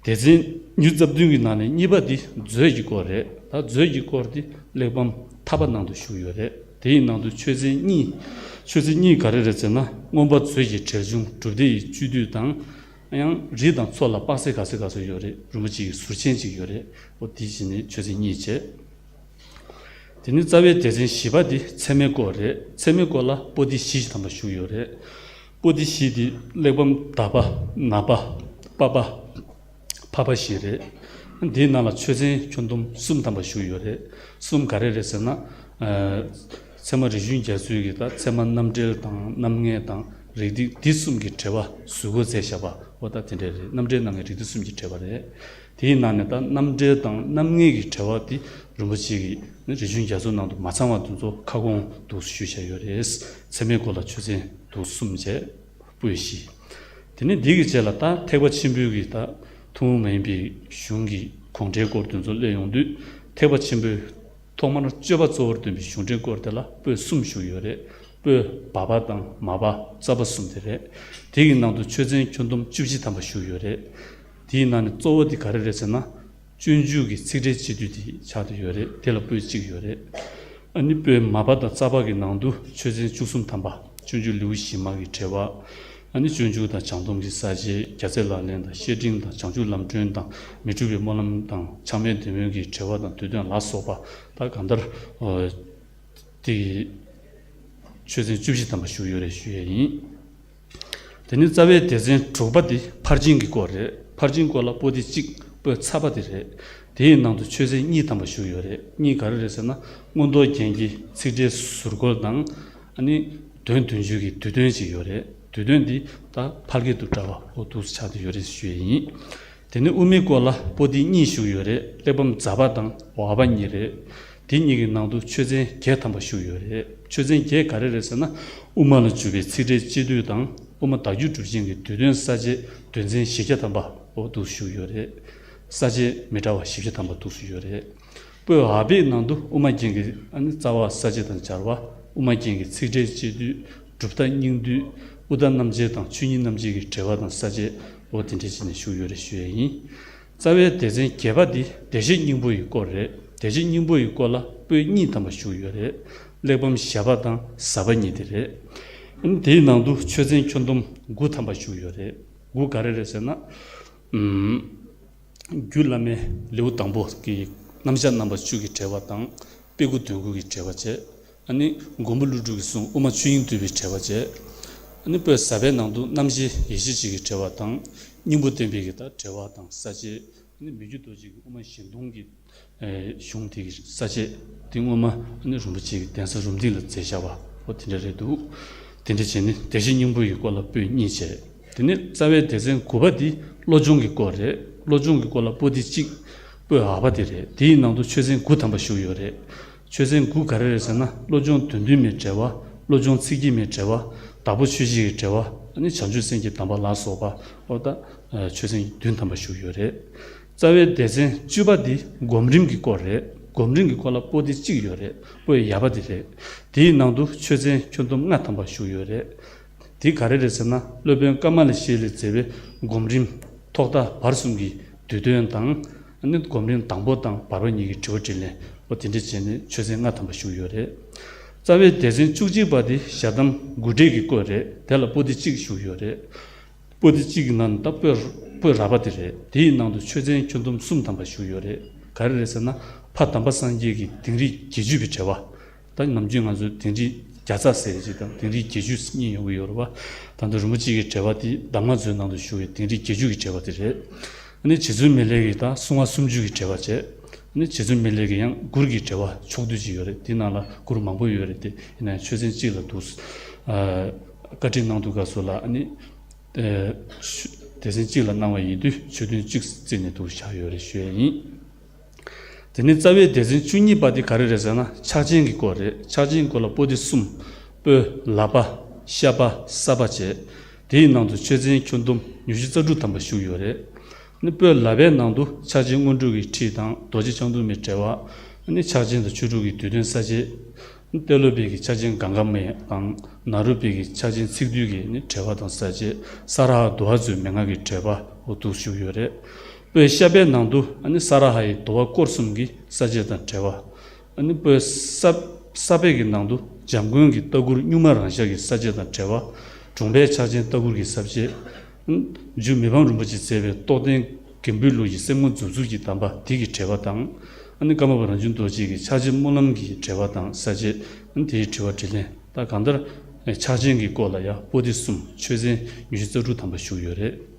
སྡེ་ཚན་ཉེར་བདུན་གྱི་ནང་ནས་གཉིས་པ་འདི་མཛོད་ཀྱི་སྐོར་རེད། ད་མཛོད་ཀྱི་སྐོར་འདི་གླེགས་བམ་ཐ་པ་ནང་དུ་བཞུགས་ཡོད་རེད། དེའི་ནང་དུ་ཆོས་ཚན་གཉིས། ཆོས་ཚན་གཉིས་ག་རེ་རེད་ཟེར་ན་མངོན་པ་མཛོད་ཀྱི་འགྲེལ་ཆུང་སྒྲུབ་སྡེ་ཡི་བཅུད་བསྡུས་དང་། ཡང་རིགས་དང་ཚོགས་ལ་དཔག་ཚད་ག་ཚོད་ག་ཚོད་ཡོད་རེད། རིན་པོ་ཆེ་ཡི་ཟུར་ཆེན་ཅིག་ཡོད་རེད། འོ་དེ་བཞིན་ནི་ཆོས་ཚན་གཉིས་བྱས། དེ་ནི་རྩ་བའི་སྡེ་ཚན་བཞི་པ་འདི་ཚད་མའི་སྐོར་རེད། ཚད་མའི་སྐོར་ལ་པོ་ཏི་བཞི་ཞིག་ཐམ་པ་བཞུགས་ཡོད་རེད། པོ་ཏི་བཞི་འདི་གླེགས་བམ་ད་པ། ན་པ། པ་པ། ཕ་པ་བཞི་རེད། འདིའི་ནང་ལ་ཆོས་ཚན་ཁྱོན་བསྡོམས་གསུམ་ཐམ་པ་བཞུགས་ཡོད་རེད། གསུམ་ག་རེ་རེད་ཟེར་ན། ཨ། ཚད་མ་རིག་གཞུང་རྒྱ་མཚོའི་གི་ད་ཚད་མ་རྣམ་འགྲེལ་དང་རྣམ་ངེས་དང་རིགས་འདི་འདི་གསུམ་གྱི་འགྲེལ་པ་ཟུར་བཀོད་མཛད་བཞག་པ་འོ་ད་དེ་འདྲ་རེད། རྣམ་འགྲེལ་རྣམ་ངེས་རིགས་འདི་གསུམ་གྱི་འགྲེལ་པ་རེད། དེའི་ནང་ནས་ད་རྣམ་འགྲེལ་དང་རྣམ་ངེས་ཀྱི་འགྲེལ་པ་དེ་རིན་པོ་ཆེ་གིས་རིག་གཞུང་རྒྱ་མཚོ་ནང་དུ་མ་ཚང་བ་དེ་ཚོ་ཁ་སྐོང་འདུག་ཞུས་བཞག་ཡོད་རེད། ཚད་མའི་སྐོར་ལ་ཆོས་ཚན་དེ་གསུམ་བྱས། པོད་བཞི། དེ་ནས་འདི་གི་རྗེས་ལ་ད་ཐེག་པ་ཆེན་པོའི་གི་ད་ཐུན་མོང་མ་ཡིན་པའི་གཞུང་གི་དགོངས་འགྲེལ་སྐོར་དེ་ཚོ་སླེབས་ཡོང་དུས་ཐེག་པ་ཆེན་པོའི་ཐོག་མར་སྤྱོད་པ་གཙོ་བོར་སྟོན་པའི་གཞུང་འགྲེལ་སྐོར་དེ་ལ་པོད་གསུམ་བཞུགས་ཡོད་རེད། པོད་བ་པ་དང་མ་པ་ཙ་པ་གསུམ་དེ་རེད། དེ་གི་ནང་དུ་ཆོས་ཚན་ཁྱོན་བསྡོམས་བཅུ་བཞི་ཐམ་པ་བཞུགས་ཡོད་རེད། དེའི་ནང་ནས་གཙོ་བོ་དེ་ག་རེ་རེད་ཟེར་ན། སྤྱོད་འཇུག་གི་ཚིག་འགྲེལ་སྤྱི་བསྡུས་དེ་ཆགས་བསྡད་ཡོད་རེད། དེ་ལ་པོད་གཅིག་ཡོད་རེད། ཨ་ནི་པོད་མ་པ་དང་ཙ་པ་གི་ནང་དུ་ཆོས་ཚན་བཅུ་གསུམ་ཐམ་པ། སྤྱོད་འཇུག་ལེའུ་བཞི་མ་གི་འགྲེལ་པ། ཨ་ནི་སྤྱོད་འཇུག་དང་བྱང་སྡོམ་གྱི་ས་བཅད། རྒྱལ་སྲས་ལག་ལེན་དང་བཤེས་སྤྲིང་དང་བྱང་ཆུབ་ལམ་སྒྲོན་དང་མི་འཁྲུགས་པའི་སྨོན་ལམ་དང་ཆགས་མེད་བདེ་སྨོན་གྱི་འགྲེལ་པ་དང་བསྡུས་དོན་ལ་སོགས་པ་ད་གང་ལྟར། ཨོ། དེ་ཆོས་ཚན་བཅུ་བཞི་ཐམ་པ་བཞུགས་ཡོད་རེད་ཞུ་ཡས་ཡིན། དེ་ནི་རྩ་བའི་སྡེ་ཚན་དྲུག་པ་དེ་ཕར་ཕྱིན་གྱི་སྐོར་རེད། ཕར་ཕྱིན་སྐོར་ལ་པོ་ཏི་གཅིག་པོད་ཚ་པ་དེ་རེད། དེའི་ནང་དུ་ཆོས་ཚན་གཉིས་ཐམ་པ་བཞུགས་ཡོད་རེད། གཉིས་ག་རེ་རེད་ཟེར་ན་མངོན་རྟོགས་རྒྱན་གྱི་ཚིག་འགྲེལ་ཟུར་བཀོད་དང་། ཨ་ནི་དོན་བདུན་ཅུ་གི་བསྡུས་དོན་ཅིག་ཡོད་རེད། བསྡུས་དོན་འདི་ད་ཕལ་སྐད་དུ་བཀྲལ་བ་འོ་འདུག་སེ་ཆགས་བསྡད་ཡོད་རེད་ཞུ་ཡས་ཡིན། དེ་ནས་དབུ་མའི་སྐོར་ལ་པོ་ཏི་གཉིས་བཞུགས་ཡོད་རེད། གླེགས་བམ་ཛ་པ་དང་ཝ་པ་གཉིས་རེད། དེ་གཉིས་ཀྱི་ནང་དུ་ཆོས་ཚན་བརྒྱད་ཐམ་པ་བཞུགས་ཡོད་རེད། ཆོས་ཚན་བརྒྱད་ག་རེ་རེད་ཟེར་ན། དབུ་མ་ལ་འཇུག་པའི་ཚིག་འགྲེལ་སྤྱི་བསྡུས་དང་། དབུ་མ་བརྡ་བརྒྱུད་སྒྲུབ་ཆེན་གྱི་བསྡུས་དོན་ས་བཅད་དོན་ཚན་བཞི་བརྒྱ་ཐམ་པ་འོ་འདུག་བཞུགས་ཡོད་རེད། ས་བཅད་མི་འདྲ་བ་བཞི་བརྒྱ་ཐམ་པ་འདུག་སེ་ཡོད་རེད། པོད་ཨ་པའི་ནང་དུ་དབུ་མ་རྒྱན་གྱི་ཨ་ནི་རྩ་བ་ས་བཅད་དང་སྦྱར་བ། དབུ་མ་རྒྱན་གྱི་ཚིག་འགྲེལ་སྤྱི་བསྡུས། གྲུབ་མཐའ་སྙིང་བསྡུས། དབུ་མཐའ་རྣམ་འབྱེད་དང་ཆོས་ཉིད་རྣམ་འབྱེད་ཀྱི་འགྲེལ་པ་དང་ས་བཅད་འོ་དེ་འདྲ་བྱས་ནས་བཞུགས་ཡོད་རེད་ཞུ་ཡས་ཡིན། རྩ་བའི་སྡེ་ཚན་བརྒྱད་པ་འདི་བདེ་གཤེགས་སྙིང་པོ་ཡི་སྐོར་རེད། བདེ་གཤེགས་སྙིང་པོ་ཡི་སྐོར་ལ་པོད་གཉིས་ཐམ་པ་བཞུགས་ཡོད་རེད། གླེགས་བམ་ཞབས་པ་དང་ཟབ་པ་གཉིས་དེ་རེད། ཨ་ནི་དེའི་ནང་དུ་ཆོས་ཚན་ཁྱོན་བསྡོམས་དགུ་ཐམ་པ་བཞུགས་ཡོད་རེད། དགུ་ག་རེ་རེད་ཟེར་ན། ཨུམ། རྒྱུད་བླ་མའི་ལེའུ་དང་པོ་གི་རྣམ་གཞག་རྣམ་པ་བཅུ་གི་འགྲེལ་པ་དང་། དཔེ་དགུ་དོན་དགུ་གི་འགྲེལ་པ་བྱས། ཨ་ནི་མགོན་པོ་ཀླུ་སྒྲུབ་ཀྱི་གསུང་དབུ་མ་ཆོས་དབྱིངས་བསྡུས་པའི་འགྲེལ་པ་བྱས། ཨ་ནི་པོད་ཟབ་པའི་ནང་དུ་རྣམ་བཤད་ཡེ་ཤེས་སྤྱི་གི་འགྲེལ་པ་དང་། སྙིང་པོ་བསྟན་པའི་གི་ད་འགྲེལ་པ་དང་ས་བཅད། ཨ་ནི་མི་འགྱུར་རྡོ་རྗེ་གི་དབུ་མ་གཞན་སྟོང་གི་ཨེ་གཞུང་དེ་གི་ས་བཅད་དེ་སྔོན་མ་ཨ་ནི་རིན་པོ་ཆེ་གི་གདན་ས་རུམ་བཏིང་ལ་མཛད་བཞག་པ་འོ་དེ་འདྲ་རེད་འདུག་དེ་འདྲ་བྱས་ནས་བདེ་གཤེགས་སྙིང་པོ་ཡི་སྐོར་ལ་པོད་གཉིས་བྱས། དེ་ནས་རྩ་བའི་སྡེ་ཚན་དགུ་པ་འདི་བློ་སྦྱོང་གི་སྐོར་རེད། བློ་སྦྱོང་གི་སྐོར་ལ་པོ་ཏི་གཅིག་པོད་ཨ་པ་དེ་རེད། དེའི་ནང་དུ་ཆོས་ཚན་དགུ་ཐམ་པ་བཞུགས་ཡོད་རེད། ཆོས་ཚན་དགུ་ག་རེ་རེད་ཟེར་ན། བློ་སྦྱོང་དོན་བདུན་མའི་འགྲེལ་པ། བློ་སྦྱོང་ཚིག་བརྒྱད་མའི་འགྲེལ་པ། དྭགས་པོ་ཆོས་བཞི་གི་འགྲེལ་པ། ཨ་ནི་བྱང་ཆུབ་སེམས་ཀྱི་གདམས་པ་ལ་སོགས་པ་འོ་ད་ཆོས་ཚན་བདུན་ཐམ་པ་བཞུགས་ཡོད་རེད། རྩ་བའི་སྡེ་ཚན་བཅུ་པ་འདི་སྒོམ་རིམ་གྱི་སྐོར་རེད། སྒོམ་རིམ་གྱི་སྐོར་ལ་པོ་ཏི་གཅིག་ཡོད་རེད། པོད་ཡ་པ་དེ་རེད། དེའི་ནང་དུ་ཆོས་ཚན་ཁྱོན་བསྡོམས་ལྔ་ཐམ་པ་བཞུགས་ཡོད་རེད། དེ་ག་རེ་རེད་ཟེར་ན། སློབ་དཔོན་ཀ་མ་ལ་ཤཱི་ལས་མཛད་པའི་སྒོམ་རིམ་ ཐོག་མཐའ་བར་གསུམ་གྱི་བསྡུས་དོན་དང་། ཨ་ནི་སྒོམ་རིམ་དང་པོ་དང་བར་པ་གཉིས་ཀྱི་དྲི་བ་དྲིས་ལན། འོ་དེ་འདྲ་བྱས་ནས་ཆོས་ཚན་ལྔ་ཐམ་པ་བཞུགས་ཡོད་རེད། རྩ་བའི་སྡེ་ཚན་བཅུ་གཅིག་པ་དེ་ཞལ་གདམས་དགུ་སྒྲིལ་གྱི་སྐོར་རེད། དེ་ལ་པོ་ཏི་གཅིག་བཞུགས་ཡོད་རེད། པོ་ཏི་གཅིག་གི་ནང་ད་པོད་པོད་ར་པ་དེ་རེད། དེའི་ནང་དུ་ཆོས་ཚན་ཁྱོན་བསྡོམས་གསུམ་ཐམ་པ་བཞུགས་ཡོད་རེད། ག་རེ་རེད་ཟེར་ན། ཕ་དམ་པ་སངས་རྒྱས་ཀྱི་དིང་རི་བརྒྱད་ཅུ་པའི་འགྲེལ་པ། ད་ནམ་རྒྱུན་ང་ཚོས་དིང་རི་བརྒྱ་རྩ་ཟེར་ཅིག་དང་དིང་རི་བརྒྱད་ཅུ་གཉིས་ཡོང་གི་ཡོད་རེད་པ། ད་ལྟ་རིན་པོ་ཆེ་གི་འགྲེལ་པ་དེ་གདམས་ངག་མཛོད་ནང་དུ་བཞུགས་པའི་དིང་རི་བརྒྱད་ཅུ་གི་འགྲེལ་པ་དེ་རེད། ཨ་ནི་རྗེ་བཙུན་མི་ལས་ཀྱིས་ད་སྲུང་བ་སུམ་ཅུ་གི་འགྲེལ་པ་བྱས། ཨ་ནི་རྗེ་བཙུན་མི་ལས་ཀྱིས་ཡང་མགུར་གྱི་འགྲེལ་པ་ཕྱོགས་བསྡུས་ཅིག་ཡོད་རེད། དེ་ནང་ལ་མགུར་མང་པོ་ཡོད་རེད་དེ། ཡིན་ན་ཡང་ཆོས་ཚན་གཅིག་ལ་འདུག་ཨ། བཀའ་ཁྲིད་གནང་དུས་སྐབས་སུ་ལ་ཨ་ནི། ཨ། ཆོས་སྡེ་ཚན་གཅིག་ལ་གནང་བ་ཡིན་དུས་ཆོས་ཐུན་གཅིག་བརྩིས་ནས་འདུག་བཞག་ཡོད་རེད་ཞུ་ཡས་ཡིན། དེ་ནས་རྩ་བའི་སྡེ་ཚན་བཅུ་གཉིས་པ་དེ་ག་རེ་རེད་ཟེར་ན། ཕྱག་ཆེན་གྱི་སྐོར་རེད། ཕྱག་ཆེན་སྐོར་ལ་པོ་ཏི་གསུམ། སྤོས་ལག་པ། ཤ་པ། ས་པ་བཅས། དེའི་ནང་དུ་ཆོས་ཚན་ཁྱོན་བསྡོམས་ཉི་ཤུ་རྩ་དྲུག་ཐམ་པ་བཞུགས་ཡོད་རེད། ནི་སྤོས་ལག་པའི་ནང་དུ་ཕྱག་ཆེན་སྔོན་འགྲོ་གི་ཁྲིད་དང་རྡོ་རྗེ་འཆང་གདུང་མའི་འགྲེལ་པ། ནི་ཕྱག་ཆེན་དང་ཆོས་དྲུག་གི་བསྡུས་དོན་གསལ་བྱེད། ཏེ་ལོ་པའི་གི་ཕྱག་ཆེན་གངྒཱ་མ་དང་། ནཱ་རོ་པའི་གི་ཕྱག་ཆེན་ཚིག་བསྡུས་ཀྱི་ནི་འགྲེལ་པ་དང་གསལ་བྱེད། ས་ར་ཧ་དོ་ཧ་ཛོའི་མན་ངག་གི་འགྲེལ་པ། འོ་འདུག་བཞུགས་ཡོད་རེད། དཔེ་ཤ་པའི་ནང་དུ་ཨ་ནི་ས་ར་ཧ་ཡི་དོ་བ་སྐོར་གསུམ་གྱི་གསལ་བྱེད་དང་འགྲེལ་པ། ཨ་ནི་དཔེ་ས་ས་པའི་གི་ནང་དུ་འཇམ་མགོན་གྱི་ལྟ་གུར་གཉུག་མ་རང་ཤར་གྱི་གསལ་བྱེད་དང་འགྲེལ་པ། གྲོང་པའི་ཕྱག་ཆེན་ལྟ་གུར་གྱི་གསལ་བྱེད། ཨ་ནི་རྗེ་མི་ཕམ་རིན་པོ་ཆེས་མཛད་པའི་རྟོགས་ལྡན་རྒན་པོའི་ལུགས་ཀྱི་སེམས་ངོ་རྫོགས་ཚུལ་གྱི་གདམས་པ་དེ་གི་འགྲེལ་པ་དང་། ཨ་ནི་ཀརྨ་པ་རང་བྱུང་རྡོ་རྗེ་གི་ཕྱག་ཆེན་སྨོན་ལམ་གྱི་འགྲེལ་པ་དང་གསལ་བྱེད། ཨ་ནི་དེའི་དྲི་བ་དྲིས་ལན། ད་གང་ལྟར་ཕྱག་ཆེན་གྱི་སྐོར་ལ་ཡང་པོ་ཏི་གསུམ། ཆོས་ཚན་ཉི་ཤུ་རྩ་དྲུག་ཐམ་པ་བཞུགས་ཡོད་རེད།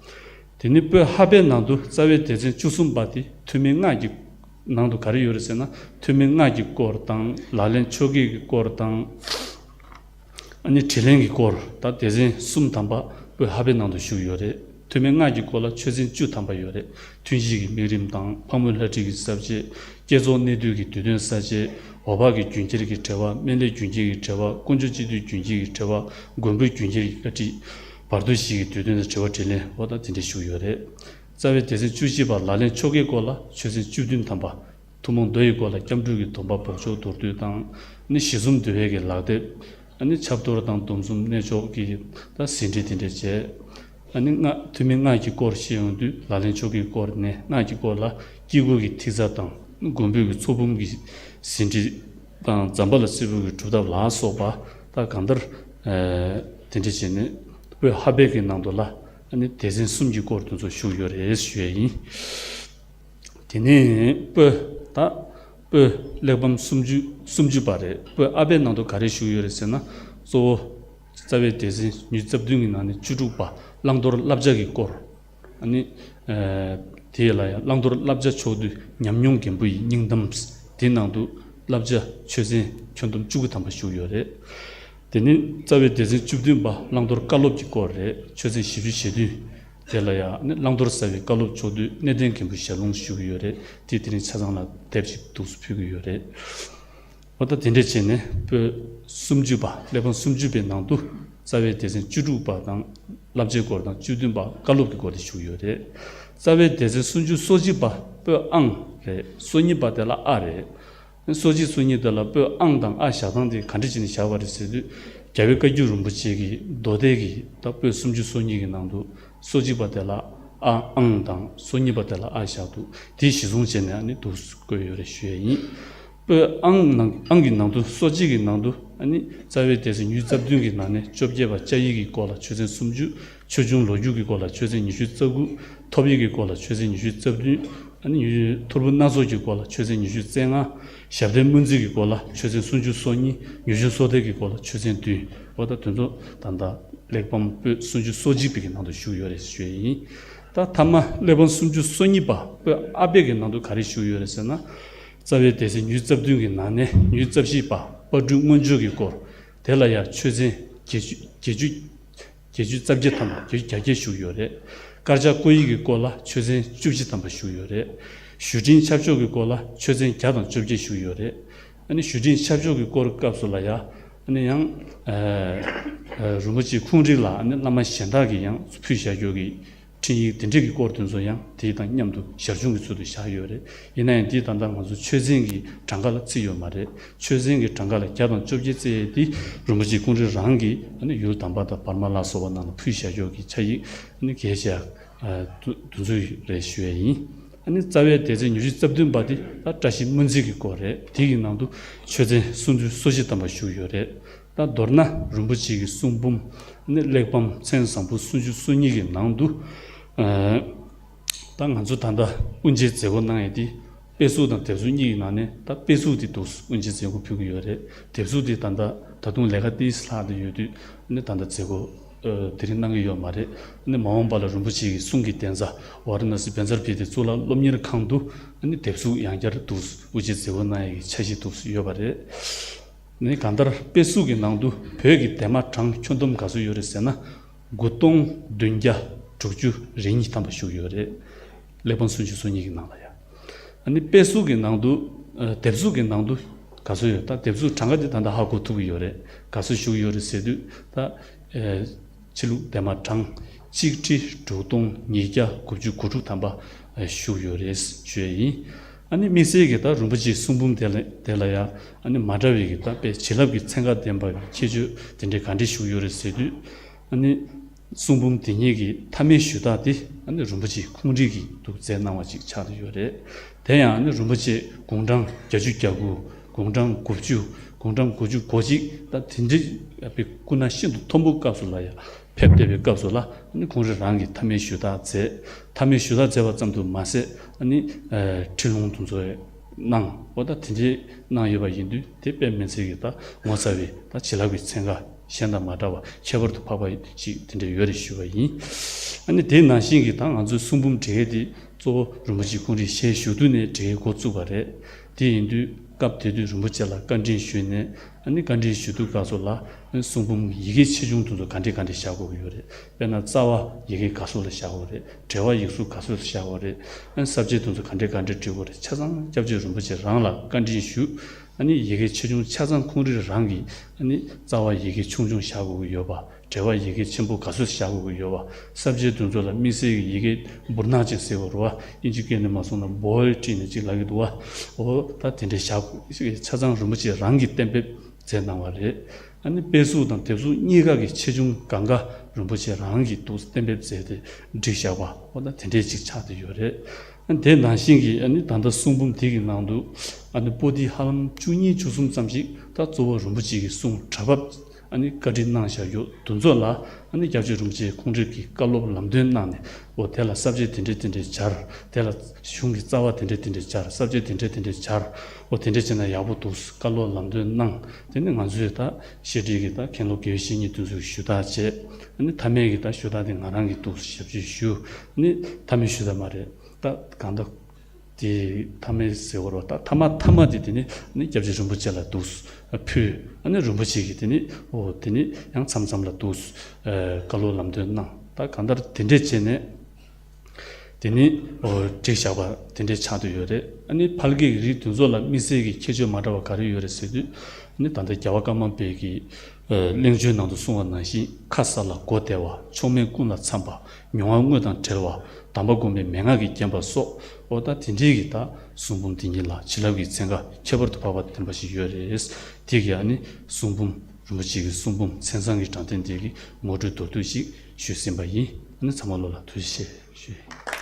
དེ་ནི་སྤོས་ཧ་པའི་ནང་དུ་རྩ་བའི་སྡེ་ཚན་བཅུ་གསུམ་པ་དེ་ཐོན་མིའི་སྔགས་ཀྱི་ནང་དུ་ག་རེ་ཡོད་རེད་ཟེར་ན། ཐོན་མིའི་སྔགས་ཀྱི་སྐོར་དང་། ལག་ལེན་ཆོ་གའི་གི་སྐོར་དང་། ཨ་ནི་དྲིས་ལན་གྱི་སྐོར། ད་སྡེ་ཚན་གསུམ་ཐམ་པ་སྤོས་ཧ་པའི་ནང་དུ་བཞུགས་ཡོད་རེད། ཐོན་མིའི་སྔགས་ཀྱི་སྐོར་ལ་ཆོས་ཚན་བཅུ་ཐམ་པ་ཡོད་རེད། ཐུན་བཞི་གི་དམིགས་རིམ་དང་། ཕག་མོའི་ལྷ་ཁྲིད་ཀྱི་གསལ་བྱེད། བསྐྱེད་རྫོགས་གནད་བསྡུས་ཀྱི་བསྡུས་དོན་གསལ་བྱེད། འོད་དཔག་གི་རྒྱུན་ཁྱེར་གྱི་འགྲེལ་པ། སྨན་བླའི་རྒྱུན་ཁྱེར་གྱི་འགྲེལ་པ། དཀོན་མཆོག་སྤྱི་འདུས་རྒྱུན་ཁྱེར་གྱི་འགྲེལ་པ། མགོན་པོའི་རྒྱུན་ཁྱེར་གྱི་བཀའ་ཁྲིད། བར་དོ་བཞི་གི་བསྡུས་དོན་དང་དྲི་བ་དྲིས་ལན། འོ་ད་དེ་འདྲ་བཞུགས་ཡོད་རེད། རྩ་བའི་སྡེ་ཚན་བཅུ་གཅིག་པ་ལག་ལེན་ཆོ་གའི་སྐོར་ལ་ཆོས་ཚན་བཅུ་བདུན་ཐམ་པ། ཐུན་མོང་མདོ་ཡི་སྐོར་ལ་སྐྱབས་འགྲོ་གི་སྡོམ་པ་འབོགས་ཆོག་མདོར་བསྡུས་དང་། ནི་ཞི་འཛུམ་འདུལ་བའི་གི་ལག་དེབ། ཨ་ནི་ཆབ་གཏོར་དང་སྡོམ་གསུམ་གནས་མཆོག་གི་ད་ཟིན་བྲིས་དེ་འདྲ་བྱས། ཨ་ནི་སྔགས་ཐོན་མིའི་སྔགས་ཀྱི་སྐོར་བཤད་ཡོང་དུས་ལག་ལེན་ཆོ་གའི་སྐོར་ནས་སྔགས་ཀྱི་སྐོར་ལ་དཀྱིལ་འཁོར་གྱི་ཐིག་རྩ་དང་། མགོན་པོའི་གི་ཚོགས་འབུམ་གྱི་ཟིན་བྲིས་དང་། ཛམ་བྷ་ལ་སེར་པོ་གི་སྒྲུབ་ཐབས་ལ་སོགས་པ། ད་གང་ལྟར་ཨ་དེ་འདྲ་བྱས་ནས་སྤོས་ཧ་པའི་གི་ནང་དུ་ལ་ཨ་ནི་སྡེ་ཚན་གསུམ་གྱི་སྐོར་དེ་ཚོ་བཞུགས་ཡོད་རེད་ཞུ་ཡས་ཡིན། དེ་ནས་སྤོས་ད་སྤོས་གླེགས་བམ་སུམ་ཅུ་སུམ་ཅུ་པ་རེད། སྤོས་ཨ་པའི་ནང་དུ་ག་རེ་བཞུགས་ཡོད་རེད་ཟེར་ན། གཙོ་བོ་རྩ་བའི་སྡེ་ཚན་ཉི་ཤུ་རྩ་བདུན་གྱི་ནང་ནས་བཅུ་དྲུག་པ་བླང་དོར་བསླབ་བྱ་གི་སྐོར། ཨ་ནི་ཨ་དེ་ལ་ཡང་བླང་དོར་བསླབ་བྱ་ཕྱོགས་བསྡུས་ཉམས་མྱོང་རྒན་པོ་ཡི་སྙིང་གཏམ། དེའི་ནང་དུ་བསླབ་བྱ་ཆོས་ཚན་ཁྱོན་བསྡོམས་བཅུ་དགུ་ཐམ་པ་བཞུགས་ཡོད་རེད། དེ་ནས་རྩ་བའི་སྡེ་ཚན་བཅུ་བདུན་པ་བླང་དོར་བཀའ་སློབ་ཀྱི་སྐོར་རེད། ཆོས་ཚན་བཞི་བཅུ་ཞེ་བདུན། དེ་ལ་ཡང་ནི་བླང་དོར་གསལ་བའི་བཀའ་སློབ་ཕྱོགས་བསྡུས་གནས་བརྟན་རྒན་པོའི་ཞལ་ལུང་ཞུ་གི་ཡོད་རེད། དེ་དེ་རིང་ཆ་ཚང་ལ་དེབ་ཅིག་འདུག་སེ་ཕུལ་གི་ཡོད་རེད། འོ་ད་དེ་འདྲ་བྱས་ནས་སྤོས་སུམ་ཅུ་པ་གླེགས་བམ་སུམ་ཅུ་པའི་ནང་དུ་རྩ་བའི་སྡེ་ཚན་བཅུ་དྲུག་པ་དང་བསླབ་བྱའི་སྐོར་དང་། བཅུ་བདུན་པ་བཀའ་སློབ་ཀྱི་སྐོར་དེ་བཞུགས་ཡོད་རེད། རྩ་བའི་སྡེ་ཚན་སུམ་ཅུ་སོ་གཅིག་པ་སྤོས་ཨང་རེད། སོ་གཉིས་པ་དེ་ལ་ཨ་རེད། སོ་གཅིག་སོ་གཉིས་དེ་ལ་སྤོས་ཨང་དང་ཨ་བཞག་སྟངས་དེ་ག་འདྲ་བྱས་ནས་བཞག་པ་རེད་ཟེར་དུས། རྒྱལ་བའི་བཀའ་བརྒྱུད་རིན་པོ་ཆེ་གི་མདོ་སྡེ་གི་ད་སྤོས་སུམ་ཅུ་སོ་གཉིས་ཀྱི་ནང་དུ་སོ་གཅིག་པ་དེ་ལ་ཨ་ཨང་དང་སོ་གཉིས་པ་དེ་ལ་ཨ་བཞག་འདུག་དེ་གཞི་བཟུང་བྱས་ནས་ཨ་ནི་འདུག་སེ་བཀོད་ཡོད་རེད་ཞུ་ཡས་ཡིན། སྤོས་ཨང་ནང་ཨང་གི་ནང་དུ་སོ་གཅིག་གི་ནང་དུ་ཨ་ནི་རྩ་བའི་སྡེ་ཚན་ཉི་ཤུ་རྩ་བདུན་གྱི་ནང་ནས་བཅོ་བརྒྱད་པ་བཅའ་ཡིག་གི་སྐོར་ལ་ཆོས་ཚན་སུམ་ཅུ། ཆོས་འབྱུང་ལོ་རྒྱུས་ཀྱི་སྐོར་ལ་ཆོས་ཚན་ཉི་ཤུ་རྩ་དགུ། ཐོབ་ཡིག་གི་སྐོར་ལ་ཆོས་ཚན་ཉི་ཤུ་རྩ་བདུན། ཨ་ནི་ཐོར་བུ་སྣ་ཚོགས་ཀྱི་སྐོར་ལ་ཆོས་ཚན་ཉི་ཤུ་རྩ་ལྔ། ཞབས་བརྟན་སྨོན་ཚིག་གི་སྐོར་ལ་ཆོས་ཚན་སུམ་ཅུ་སོ་གཉིས། ཉི་ཤུ་སོ་བརྒྱད་ཀྱི་སྐོར་ལ་ཆོས་ཚན་བདུན། འོ་ད་དེ་ཚོ་ད་ལྟ་གླེགས་བམ་སྤོས་སུམ་ཅུ་སོ་གཅིག་པའི་གི་ནང་དུ་བཞུགས་ཡོད་རེད་ཞུ་ཡས་ཡིན། ད་མཐའ་མ་གླེགས་བམ་སུམ་ཅུ་སོ་གཉིས་པ་སྤོས་ཨ་པའི་གི་ནང་དུ་ག་རེ་བཞུགས་ཡོད་རེད་ཟེར་ན། རྩ་བའི་སྡེ་ཚན་ཉི་ཤུ་རྩ་བདུན་གྱི་ནང་ནས་ཉི་ཤུ་རྩ་བཞི་པ་དཔལ་སྤྲུལ་མངོན་བརྗོད་ཀྱི་སྐོར། དེ་ལ་ཡང་ཆོས་ཚན་བརྒྱད་ཅུ་བརྒྱད་ཅུ་བརྒྱད་ཅུ་རྩ་བརྒྱད་ཐམ་པ་བརྒྱད་ཅུ་གྱ་བརྒྱད་བཞུགས་ཡོད་རེད། དཀར་ཆག་བཀོད་ཡིག་གི་སྐོར་ལ་ཆོས་ཚན་བཅུ་བཞི་ཐམ་པ་བཞུགས་ཡོད་རེད། ཞུ་འཕྲིན་ཆབ་ཆོག་གི་སྐོར་ལ་ཆོས་ཚན་བརྒྱ་དང་བཅོ་བརྒྱད་བཞུགས་ཡོད་རེད། ཨ་ནི་ཞུ་འཕྲིན་ཆབ་ཆོག་གི་སྐོར་སྐབས་སུ་ལ་ཡང་ཨ་ནི་ཡང་ཨ་རིན་པོ་ཆེའི་ཁུངས་རིགས་ལ་ཨ་ནི་བླ་མ་གཞན་དག་གིས་ཡང་ཕུལ་བཞག་རྒྱུ་གི་འཕྲིན་ཡིག་དེ་འདྲས་ཀྱི་སྐོར་དེ་ཚོ་ཡང་དེ་དང་མཉམ་དུ་ཞར་བྱུང་གི་ཚུལ་དུ་བཞག་ཡོད་རེད། ཡིན་ན་ཡང་འདི་ད་ལྟ་ང་ཚོ་ཆོས་ཚན་གྱི་གྲངས་ཀ་ལ་བརྩི་ཡོད་མ་རེད། ཆོས་ཚན་གྱི་གྲངས་ཀ་ལ་བརྒྱ་དང་བཅོ་བརྒྱད་བརྩི་ཡས་དེ་རིན་པོ་ཆེ་ཀུན་རིག་རང་གིས་ཨ་ནི་ཡུལ་དམ་པ་དང་བར་མ་ལ་སོགས་པ་རྣམས་ལ་ཕུལ་བཞག་ཡོད་ཀྱི་ཆ་ཡིག་ཨ་ནི་གལ་ཆེ་ ཨ་དུ་དུ་ཚོད་རེད་ཞུ་ཡས་ཡིན། ཨ་ནི་རྩ་བའི་སྡེ་ཚན་ཉི་ཤུ་རྩ་བདུན་པ་དེ་ད་བཀྲ་ཤིས་སྨོན་ཚིག་གི་སྐོར་རེད། དེ་གི་ནང་དུ་ཆོས་ཚན་སུམ་ཅུ་སོ་བཞི་ཐམ་པ་བཞུགས་ཡོད་རེད། ད་མདོར་ན་རིན་པོ་ཆེ་གི་གསུང་འབུམ་ནི་གླེགས་བམ་མཚན་བཟང་པོ་སུམ་ཅུ་སོ་གཉིས་ཀྱི་ནང་དུ། ཨ་ད་ང་ཚོ་ད་ལྟ་དབུ་འབྱེད་མཛད་སྒོ་གནང་ཡས་དེ་དཔེ་གཟུགས་དང་དེབ་གཟུགས་གཉིས་ཀྱི་ནང་ནས་ད་དཔེ་གཟུགས་དེ་འདུག་དབུ་འབྱེད་མཛད་སྒོ་ཕུལ་གྱི་ཡོད་རེད། དེབ་གཟུགས་དེ་ད་ལྟ་ད་དུང་ལས་ཀ་ཏོག་ཙམ་ལྷག་བསྡད་ཡོད་དུས་ནི་ད་ལྟ་མཛད་སྒོ་ཨ་དེ་རིང་གནང་གི་ཡོད་མ་རེད། ནི་མ་འོངས་པ་ལ་རིན་པོ་ཆེ་གི་གསུང་གི་གདན་ས་ཝཱ་ར་ཎ་སི་བཛྲ་བི་ཏི་གཙུག་ལག་སློབ་གཉེར་ཁང་དུ་ནི་དེབ་གཟུགས་ཡང་བསྐྱར་འདུག་དབུ་འབྱེད་མཛད་སྒོ་གནང་ཡས་ཀྱི་འཆར་གཞི་འདུག་ཡོད་པ་རེད། ནི་གང་ལྟར་དཔེ་གཟུགས་ཀྱི་ནང་དུ་བོད་ཀྱི་འདན་མ་གྲངས་ཁྱོན་བསྡོམས་ག་ཚོད་ཡོད་རེད་ཟེར་ན། དགུ་སྟོང་བདུན་བརྒྱ་དྲུག་ཅུ་རེ་གཉིས་ཐམ་པ་བཞུགས་ཡོད་རེད། གླེགས་བམ་སུམ་ཅུ་སོ་གཉིས་ཀྱི་ནང་ལ་ཡ། ཨ་ནི་དཔེ་གཟུགས་ཀྱི་ནང་དུ་ཨ་དེབ་གཟུགས་ཀྱི་ནང་དུ་ག་ཚོད་ཡོད། ད་དེབ་གཟུགས་གྲངས་ཀ་དེ་ད་ལྟ་ཧ་གོ་ཐུབ་ཀྱི་ཡོད་རེད། ག་ཚོད་བཞུགས་ཡོད་རེད་ཟེར་དུས་ད་ཨ་ཕྱི་ལུགས་འདན་མ་གྲངས་གཅིག་ཁྲི་དྲུག་སྟོང་ཉིས་བརྒྱ་དགུ་བཅུ་གོ་དྲུག་ཐམ་པ་ཨ་བཞུགས་ཡོད་རེད་ཞུ་ཡས་ཡིན། ཨ་ནི་དམིགས་བསལ་གྱི་ད་རིན་པོ་ཆེའི་གསུང་འབུམ་དེ་ལ་དེ་ལ་ཡང་ཨ་ནི་མ་འདྲ་བའི་གི་ད་དཔེ་བྱིན་རླབས་ཀྱི་ཚན་ཁ་ལྡན་པ་ཁྱད་ཆོས་དེ་འདྲའི་ག་འདྲས་བཞུགས་ཡོད་རེད་ཟེར་དུས། ཨ་ནི་གསུང་འབུམ་དེ་ཉིད་ཀྱི་མཐའ་མའི་ཞུ་དག་དེ་ཨ་ནི་རིན་པོ་ཆེ་ཁོང་རང་གིས་འདུག་མཛད་གནང་བ་ཅིག་ཆགས་ཀྱི་ཡོད་རེད། དེ་ཡང་ཨ་ནི་རིན་པོ་ཆེ་དགུང་གྲངས་བརྒྱད་ཅུ་གྱ་དགུ། དགུང་གྲངས་དགུ་བཅུ། དགུང་གྲངས་དགུ་བཅུ་གོ་གཅིག་ད་དེ་འདྲའི་ཡ་དཔེ་སྐུ་ན་ཤིན་ཏུ་མཐོན་པོ་སྐབས་སུ་ལ་ཡ་ཕེབས་བསྡད་པའི་སྐབས་སུ་ལ་ཨ་ནི་ཁོང་རང་རང་གིས་མཐའ་མའི་ཞུ་དག་མཛད། མཐའ་མའི་ཞུ་དག་མཛད་པ་ཙམ་དུ་མ་ཟད་ཨ་ནི་ཨ་ཁྲིད་ལུང་དེ་ཚོ་གནང་འོ་ད་དེ་འདྲའི་གནང་ཡོད་པ་ཡིན་དུས་དེ་དཔེ་མི་སྲིད་ཀྱི་ད་ངོ་མཚར་བའི་ད་བྱིན་རླབས་ཀྱི་ཚན་ཁ་གཞན་དང་མ་འདྲ་བ་ཁྱད་པར་དུ་འཕགས་པ་ཞིག་དེ་འདྲ་ཡོད་རེད་ཞུ་བ་ཡིན། ཨ་ནི་དེ་ནང་བཞིན་གྱི་ད་ང་ཚོའི་གསུང་འབུམ་འབྲི་ཡས་དེ་གཙོ་བོ་རིན་པོ་ཆེ་ཁོང་རང་ཞལ་བཞུགས་དུས་ནས་འབྲི་ཡས་འགོ་བཙུགས་པ་རེད། དེ་ཡིན་དུས་སྐབས་དེ་དུས་རིན་པོ་ཆེ་ལ་བཀའ་འདྲི་ཞུས་ནས་ཨ་ནི་བཀའ་འདྲི་ཞུ་དུས་སྐབས་སུ་ལ་ཨ་ནི་གསུང་འབུམ་ཡི་གེ་ཆེ་ཆུང་དེ་ཚོ་ག་འདྲས་ག་འདྲས་བཞག་དགོས་ཀྱི་ཡོད་རེད། དཔེར་ན་རྩ་བ་ཡི་གེ་ག་ཚོད་ལ་བཞག་དགོས་རེད། འགྲེལ་བ་ཡིག་གཟུགས་ག་ཚོད་ལ་བཞག་དགོས་རེད། ཨ་ནི་ས་བཅད་དེ་ཚོ་ག་འདྲས་ག་འདྲས་འབྲི་དགོས་རེད། ཆ་ཚང་སྐྱབས་རྗེ་རིན་པོ་ཆེ་རང་ལ་བཀའ་འདྲི་ཞུས། ཨ་ནི་ཡི་གེ་ཆེ་ཆུང་ཆ་ཚང་ཁོང་རང་རང་གིས་ཨ་ནི་རྩ་བ་ཡི་གེ་ཆུང་ཆུང་བཞག་དགོས་ཀྱི་ཡོད་པ། འགྲེལ་བ་ཡི་གེ་ཆེན་པོ་ག་ཚོད་བཞག་དགོས་ཀྱི་ཡོད་པ། ས་བཅད་དེ་ཚོ་ལ་དམིགས་བསལ་གྱི་ཡི་གེ་འབུར་ནག་ཅིག་ཟེར་བ་རེད་བ། དབྱིན་ཇི་སྐད་ནས་མ་སོང་ན་bold་བྲིས་ནས་ཅིག་ལབ་ཀྱི་འདུག་བ། འོ་ད་དེ་འདྲས་བཞག་ཆ་ཚང་རིན་པོ་ཆེ་རང་གིས་གཏན་འབེབས་མཛད་གནང་བ་རེད། ཨ་ནི་དཔེ་གཟུགས་དང་དེབ་གཟུགས་གཉིས་ཀ་གི་ཆེ་ཆུང་གང་ག་རིན་པོ་ཆེ་རང་གིས་འདུག་གཏན་འབེབས་མཛད་དེ་བསྒྲིགས་བཞག་པ་འོ་ད་དེ་འདྲས་ཅིག་ཆགས་བསྡད་ཡོད་རེད། ཨ་ནི་དེ་ནང་བཞིན་གྱི་ཨ་ནི་ད་ལྟ་གསུང་འབུམ་དེ་གི་ནང་དུ་ཨ་ནི་པོ་ཏི་ཧ་ལམ་བཅུ་གཉིས་བཅུ་གསུམ་ཙམ་ཞིག་ད་གཙོ་བོ་རིན་པོ་ཆེ་གི་གསུང་གྲྭ་པ་ཨ་ནི་བཀའ་འདྲི་གནང་བཞག་ཡོད་དེ་ཚོ་ལ་ཨ་ནི་སྐྱབས་རྗེ་རིན་པོ་ཆེ་ཁོང་རང་གིས་བཀའ་སློབ་ལམ་སྟོན་གནང་ནས་འོ་དེ་ལ་ས་བཅད་དེ་འདྲས་དེ་འདྲས་སྦྱར། དེ་ལ་གཞུང་གི་རྩ་བ་དེ་འདྲས་དེ་འདྲས་སྦྱར། ས་བཅད་དེ་འདྲས་དེ་འདྲས་སྦྱར། འོ་དེ་འདྲས་བྱས་ན་ཡག་པོ་འདུག་བཀའ་སློབ་ལམ་སྟོན་གནང་། དེ་ནི་ང་ཚོས་ད་བཤད་ཁྲིད་ཀྱི་ད་མཁན་སློབ་དགེ་བའི་བཤེས་གཉེན་དེ་ཚོས་ཞུ་དག་བྱས། ཨ་ནི་མཐའ་མའི་གི་ད་ཞུ་དག་དེ་ང་རང་གིས་འདུག་ཞབས་ཕྱི་ཞུ། ཨ་ནི་མཐའ་མའི་ཞུ་དག་མ་རེད། ད་གང་ལྟར་དེ་མཐའ་མའི་ཟེར་བ་རོ། ད་མཐའ་མ་མཐའ་མ་དེ་དེ་ནི་ནི་སྐྱབས་རྗེ་རིན་པོ་ཆེ་ལ་འདུག་ཕུལ། ཨ་ནི་རིན་པོ་ཆེ་གིས་དེ་ནི་འོ་དེ་ནི་ཡང་མཚམས་མཚམས་ལ་འདུག་བཀའ་སློབ་ལམ་སྟོན་གནང་། ད་གང་ལྟར་དེ་འདྲས་བྱས་ནས་དེ་ནི་འོ་བསྒྲིགས་བཞག་པ་དེ་འདྲས་ཆགས་བསྡད་ཡོད་རེད། ཨ་ནི་ཕལ་སྐད་ཀྱི་རིགས་དེ་ཚོ་ལ་དམིགས་བསལ་གྱི་ཁྱད་ཆོས་མ་འདྲ་བ་ག་རེ་ཡོད་རེད་ཟེར་དུས། ཨ་ནི་ད་ལྟ་རྒྱལ་བ་ཀརྨ་པའི་གི་ཨ་གླེང་བརྗོད་ནང་དུ་གསུངས་པ་ནང་བཞིན་ཁ་ས་ལ་མགོ་བདེ་བ། མཆོག་དམན་ཀུན་ལ་འཚམ་པ། མྱོང་བ་དངོས་དང་བྲལ་བ། དམ་པ་སྒོམ་པའི་མན་ངག་གིས་བརྒྱན་པ་སོགས། འོ་ད་དེ་འདྲའི་གི་ད་གསུང་འབུམ་འདི་ཉིད་ལ་བྱིན་རླབས་ཀྱི་ཚན་ཁ་ཁྱད་པར་དུ་འཕགས་པ་ལྡན་པ་ཞིག་ཡོད་རེད། དེ་གི་ཨ་ནི་གསུང་འབུམ་རིན་པོ་ཆེ་གི་གསུང་འབུམ་མཚན་བཟང་གི་དྲང་བདེན་འདི་གི་ངོ་སྤྲོད་མདོར་བསྡུས་ཤིག་ཞུས་ཟིན་པ་ཡིན། ཨ་ནི་ཚང་མ་ལོ་ལ་ཐུགས་རྗེ་ཆེ་ཞུ།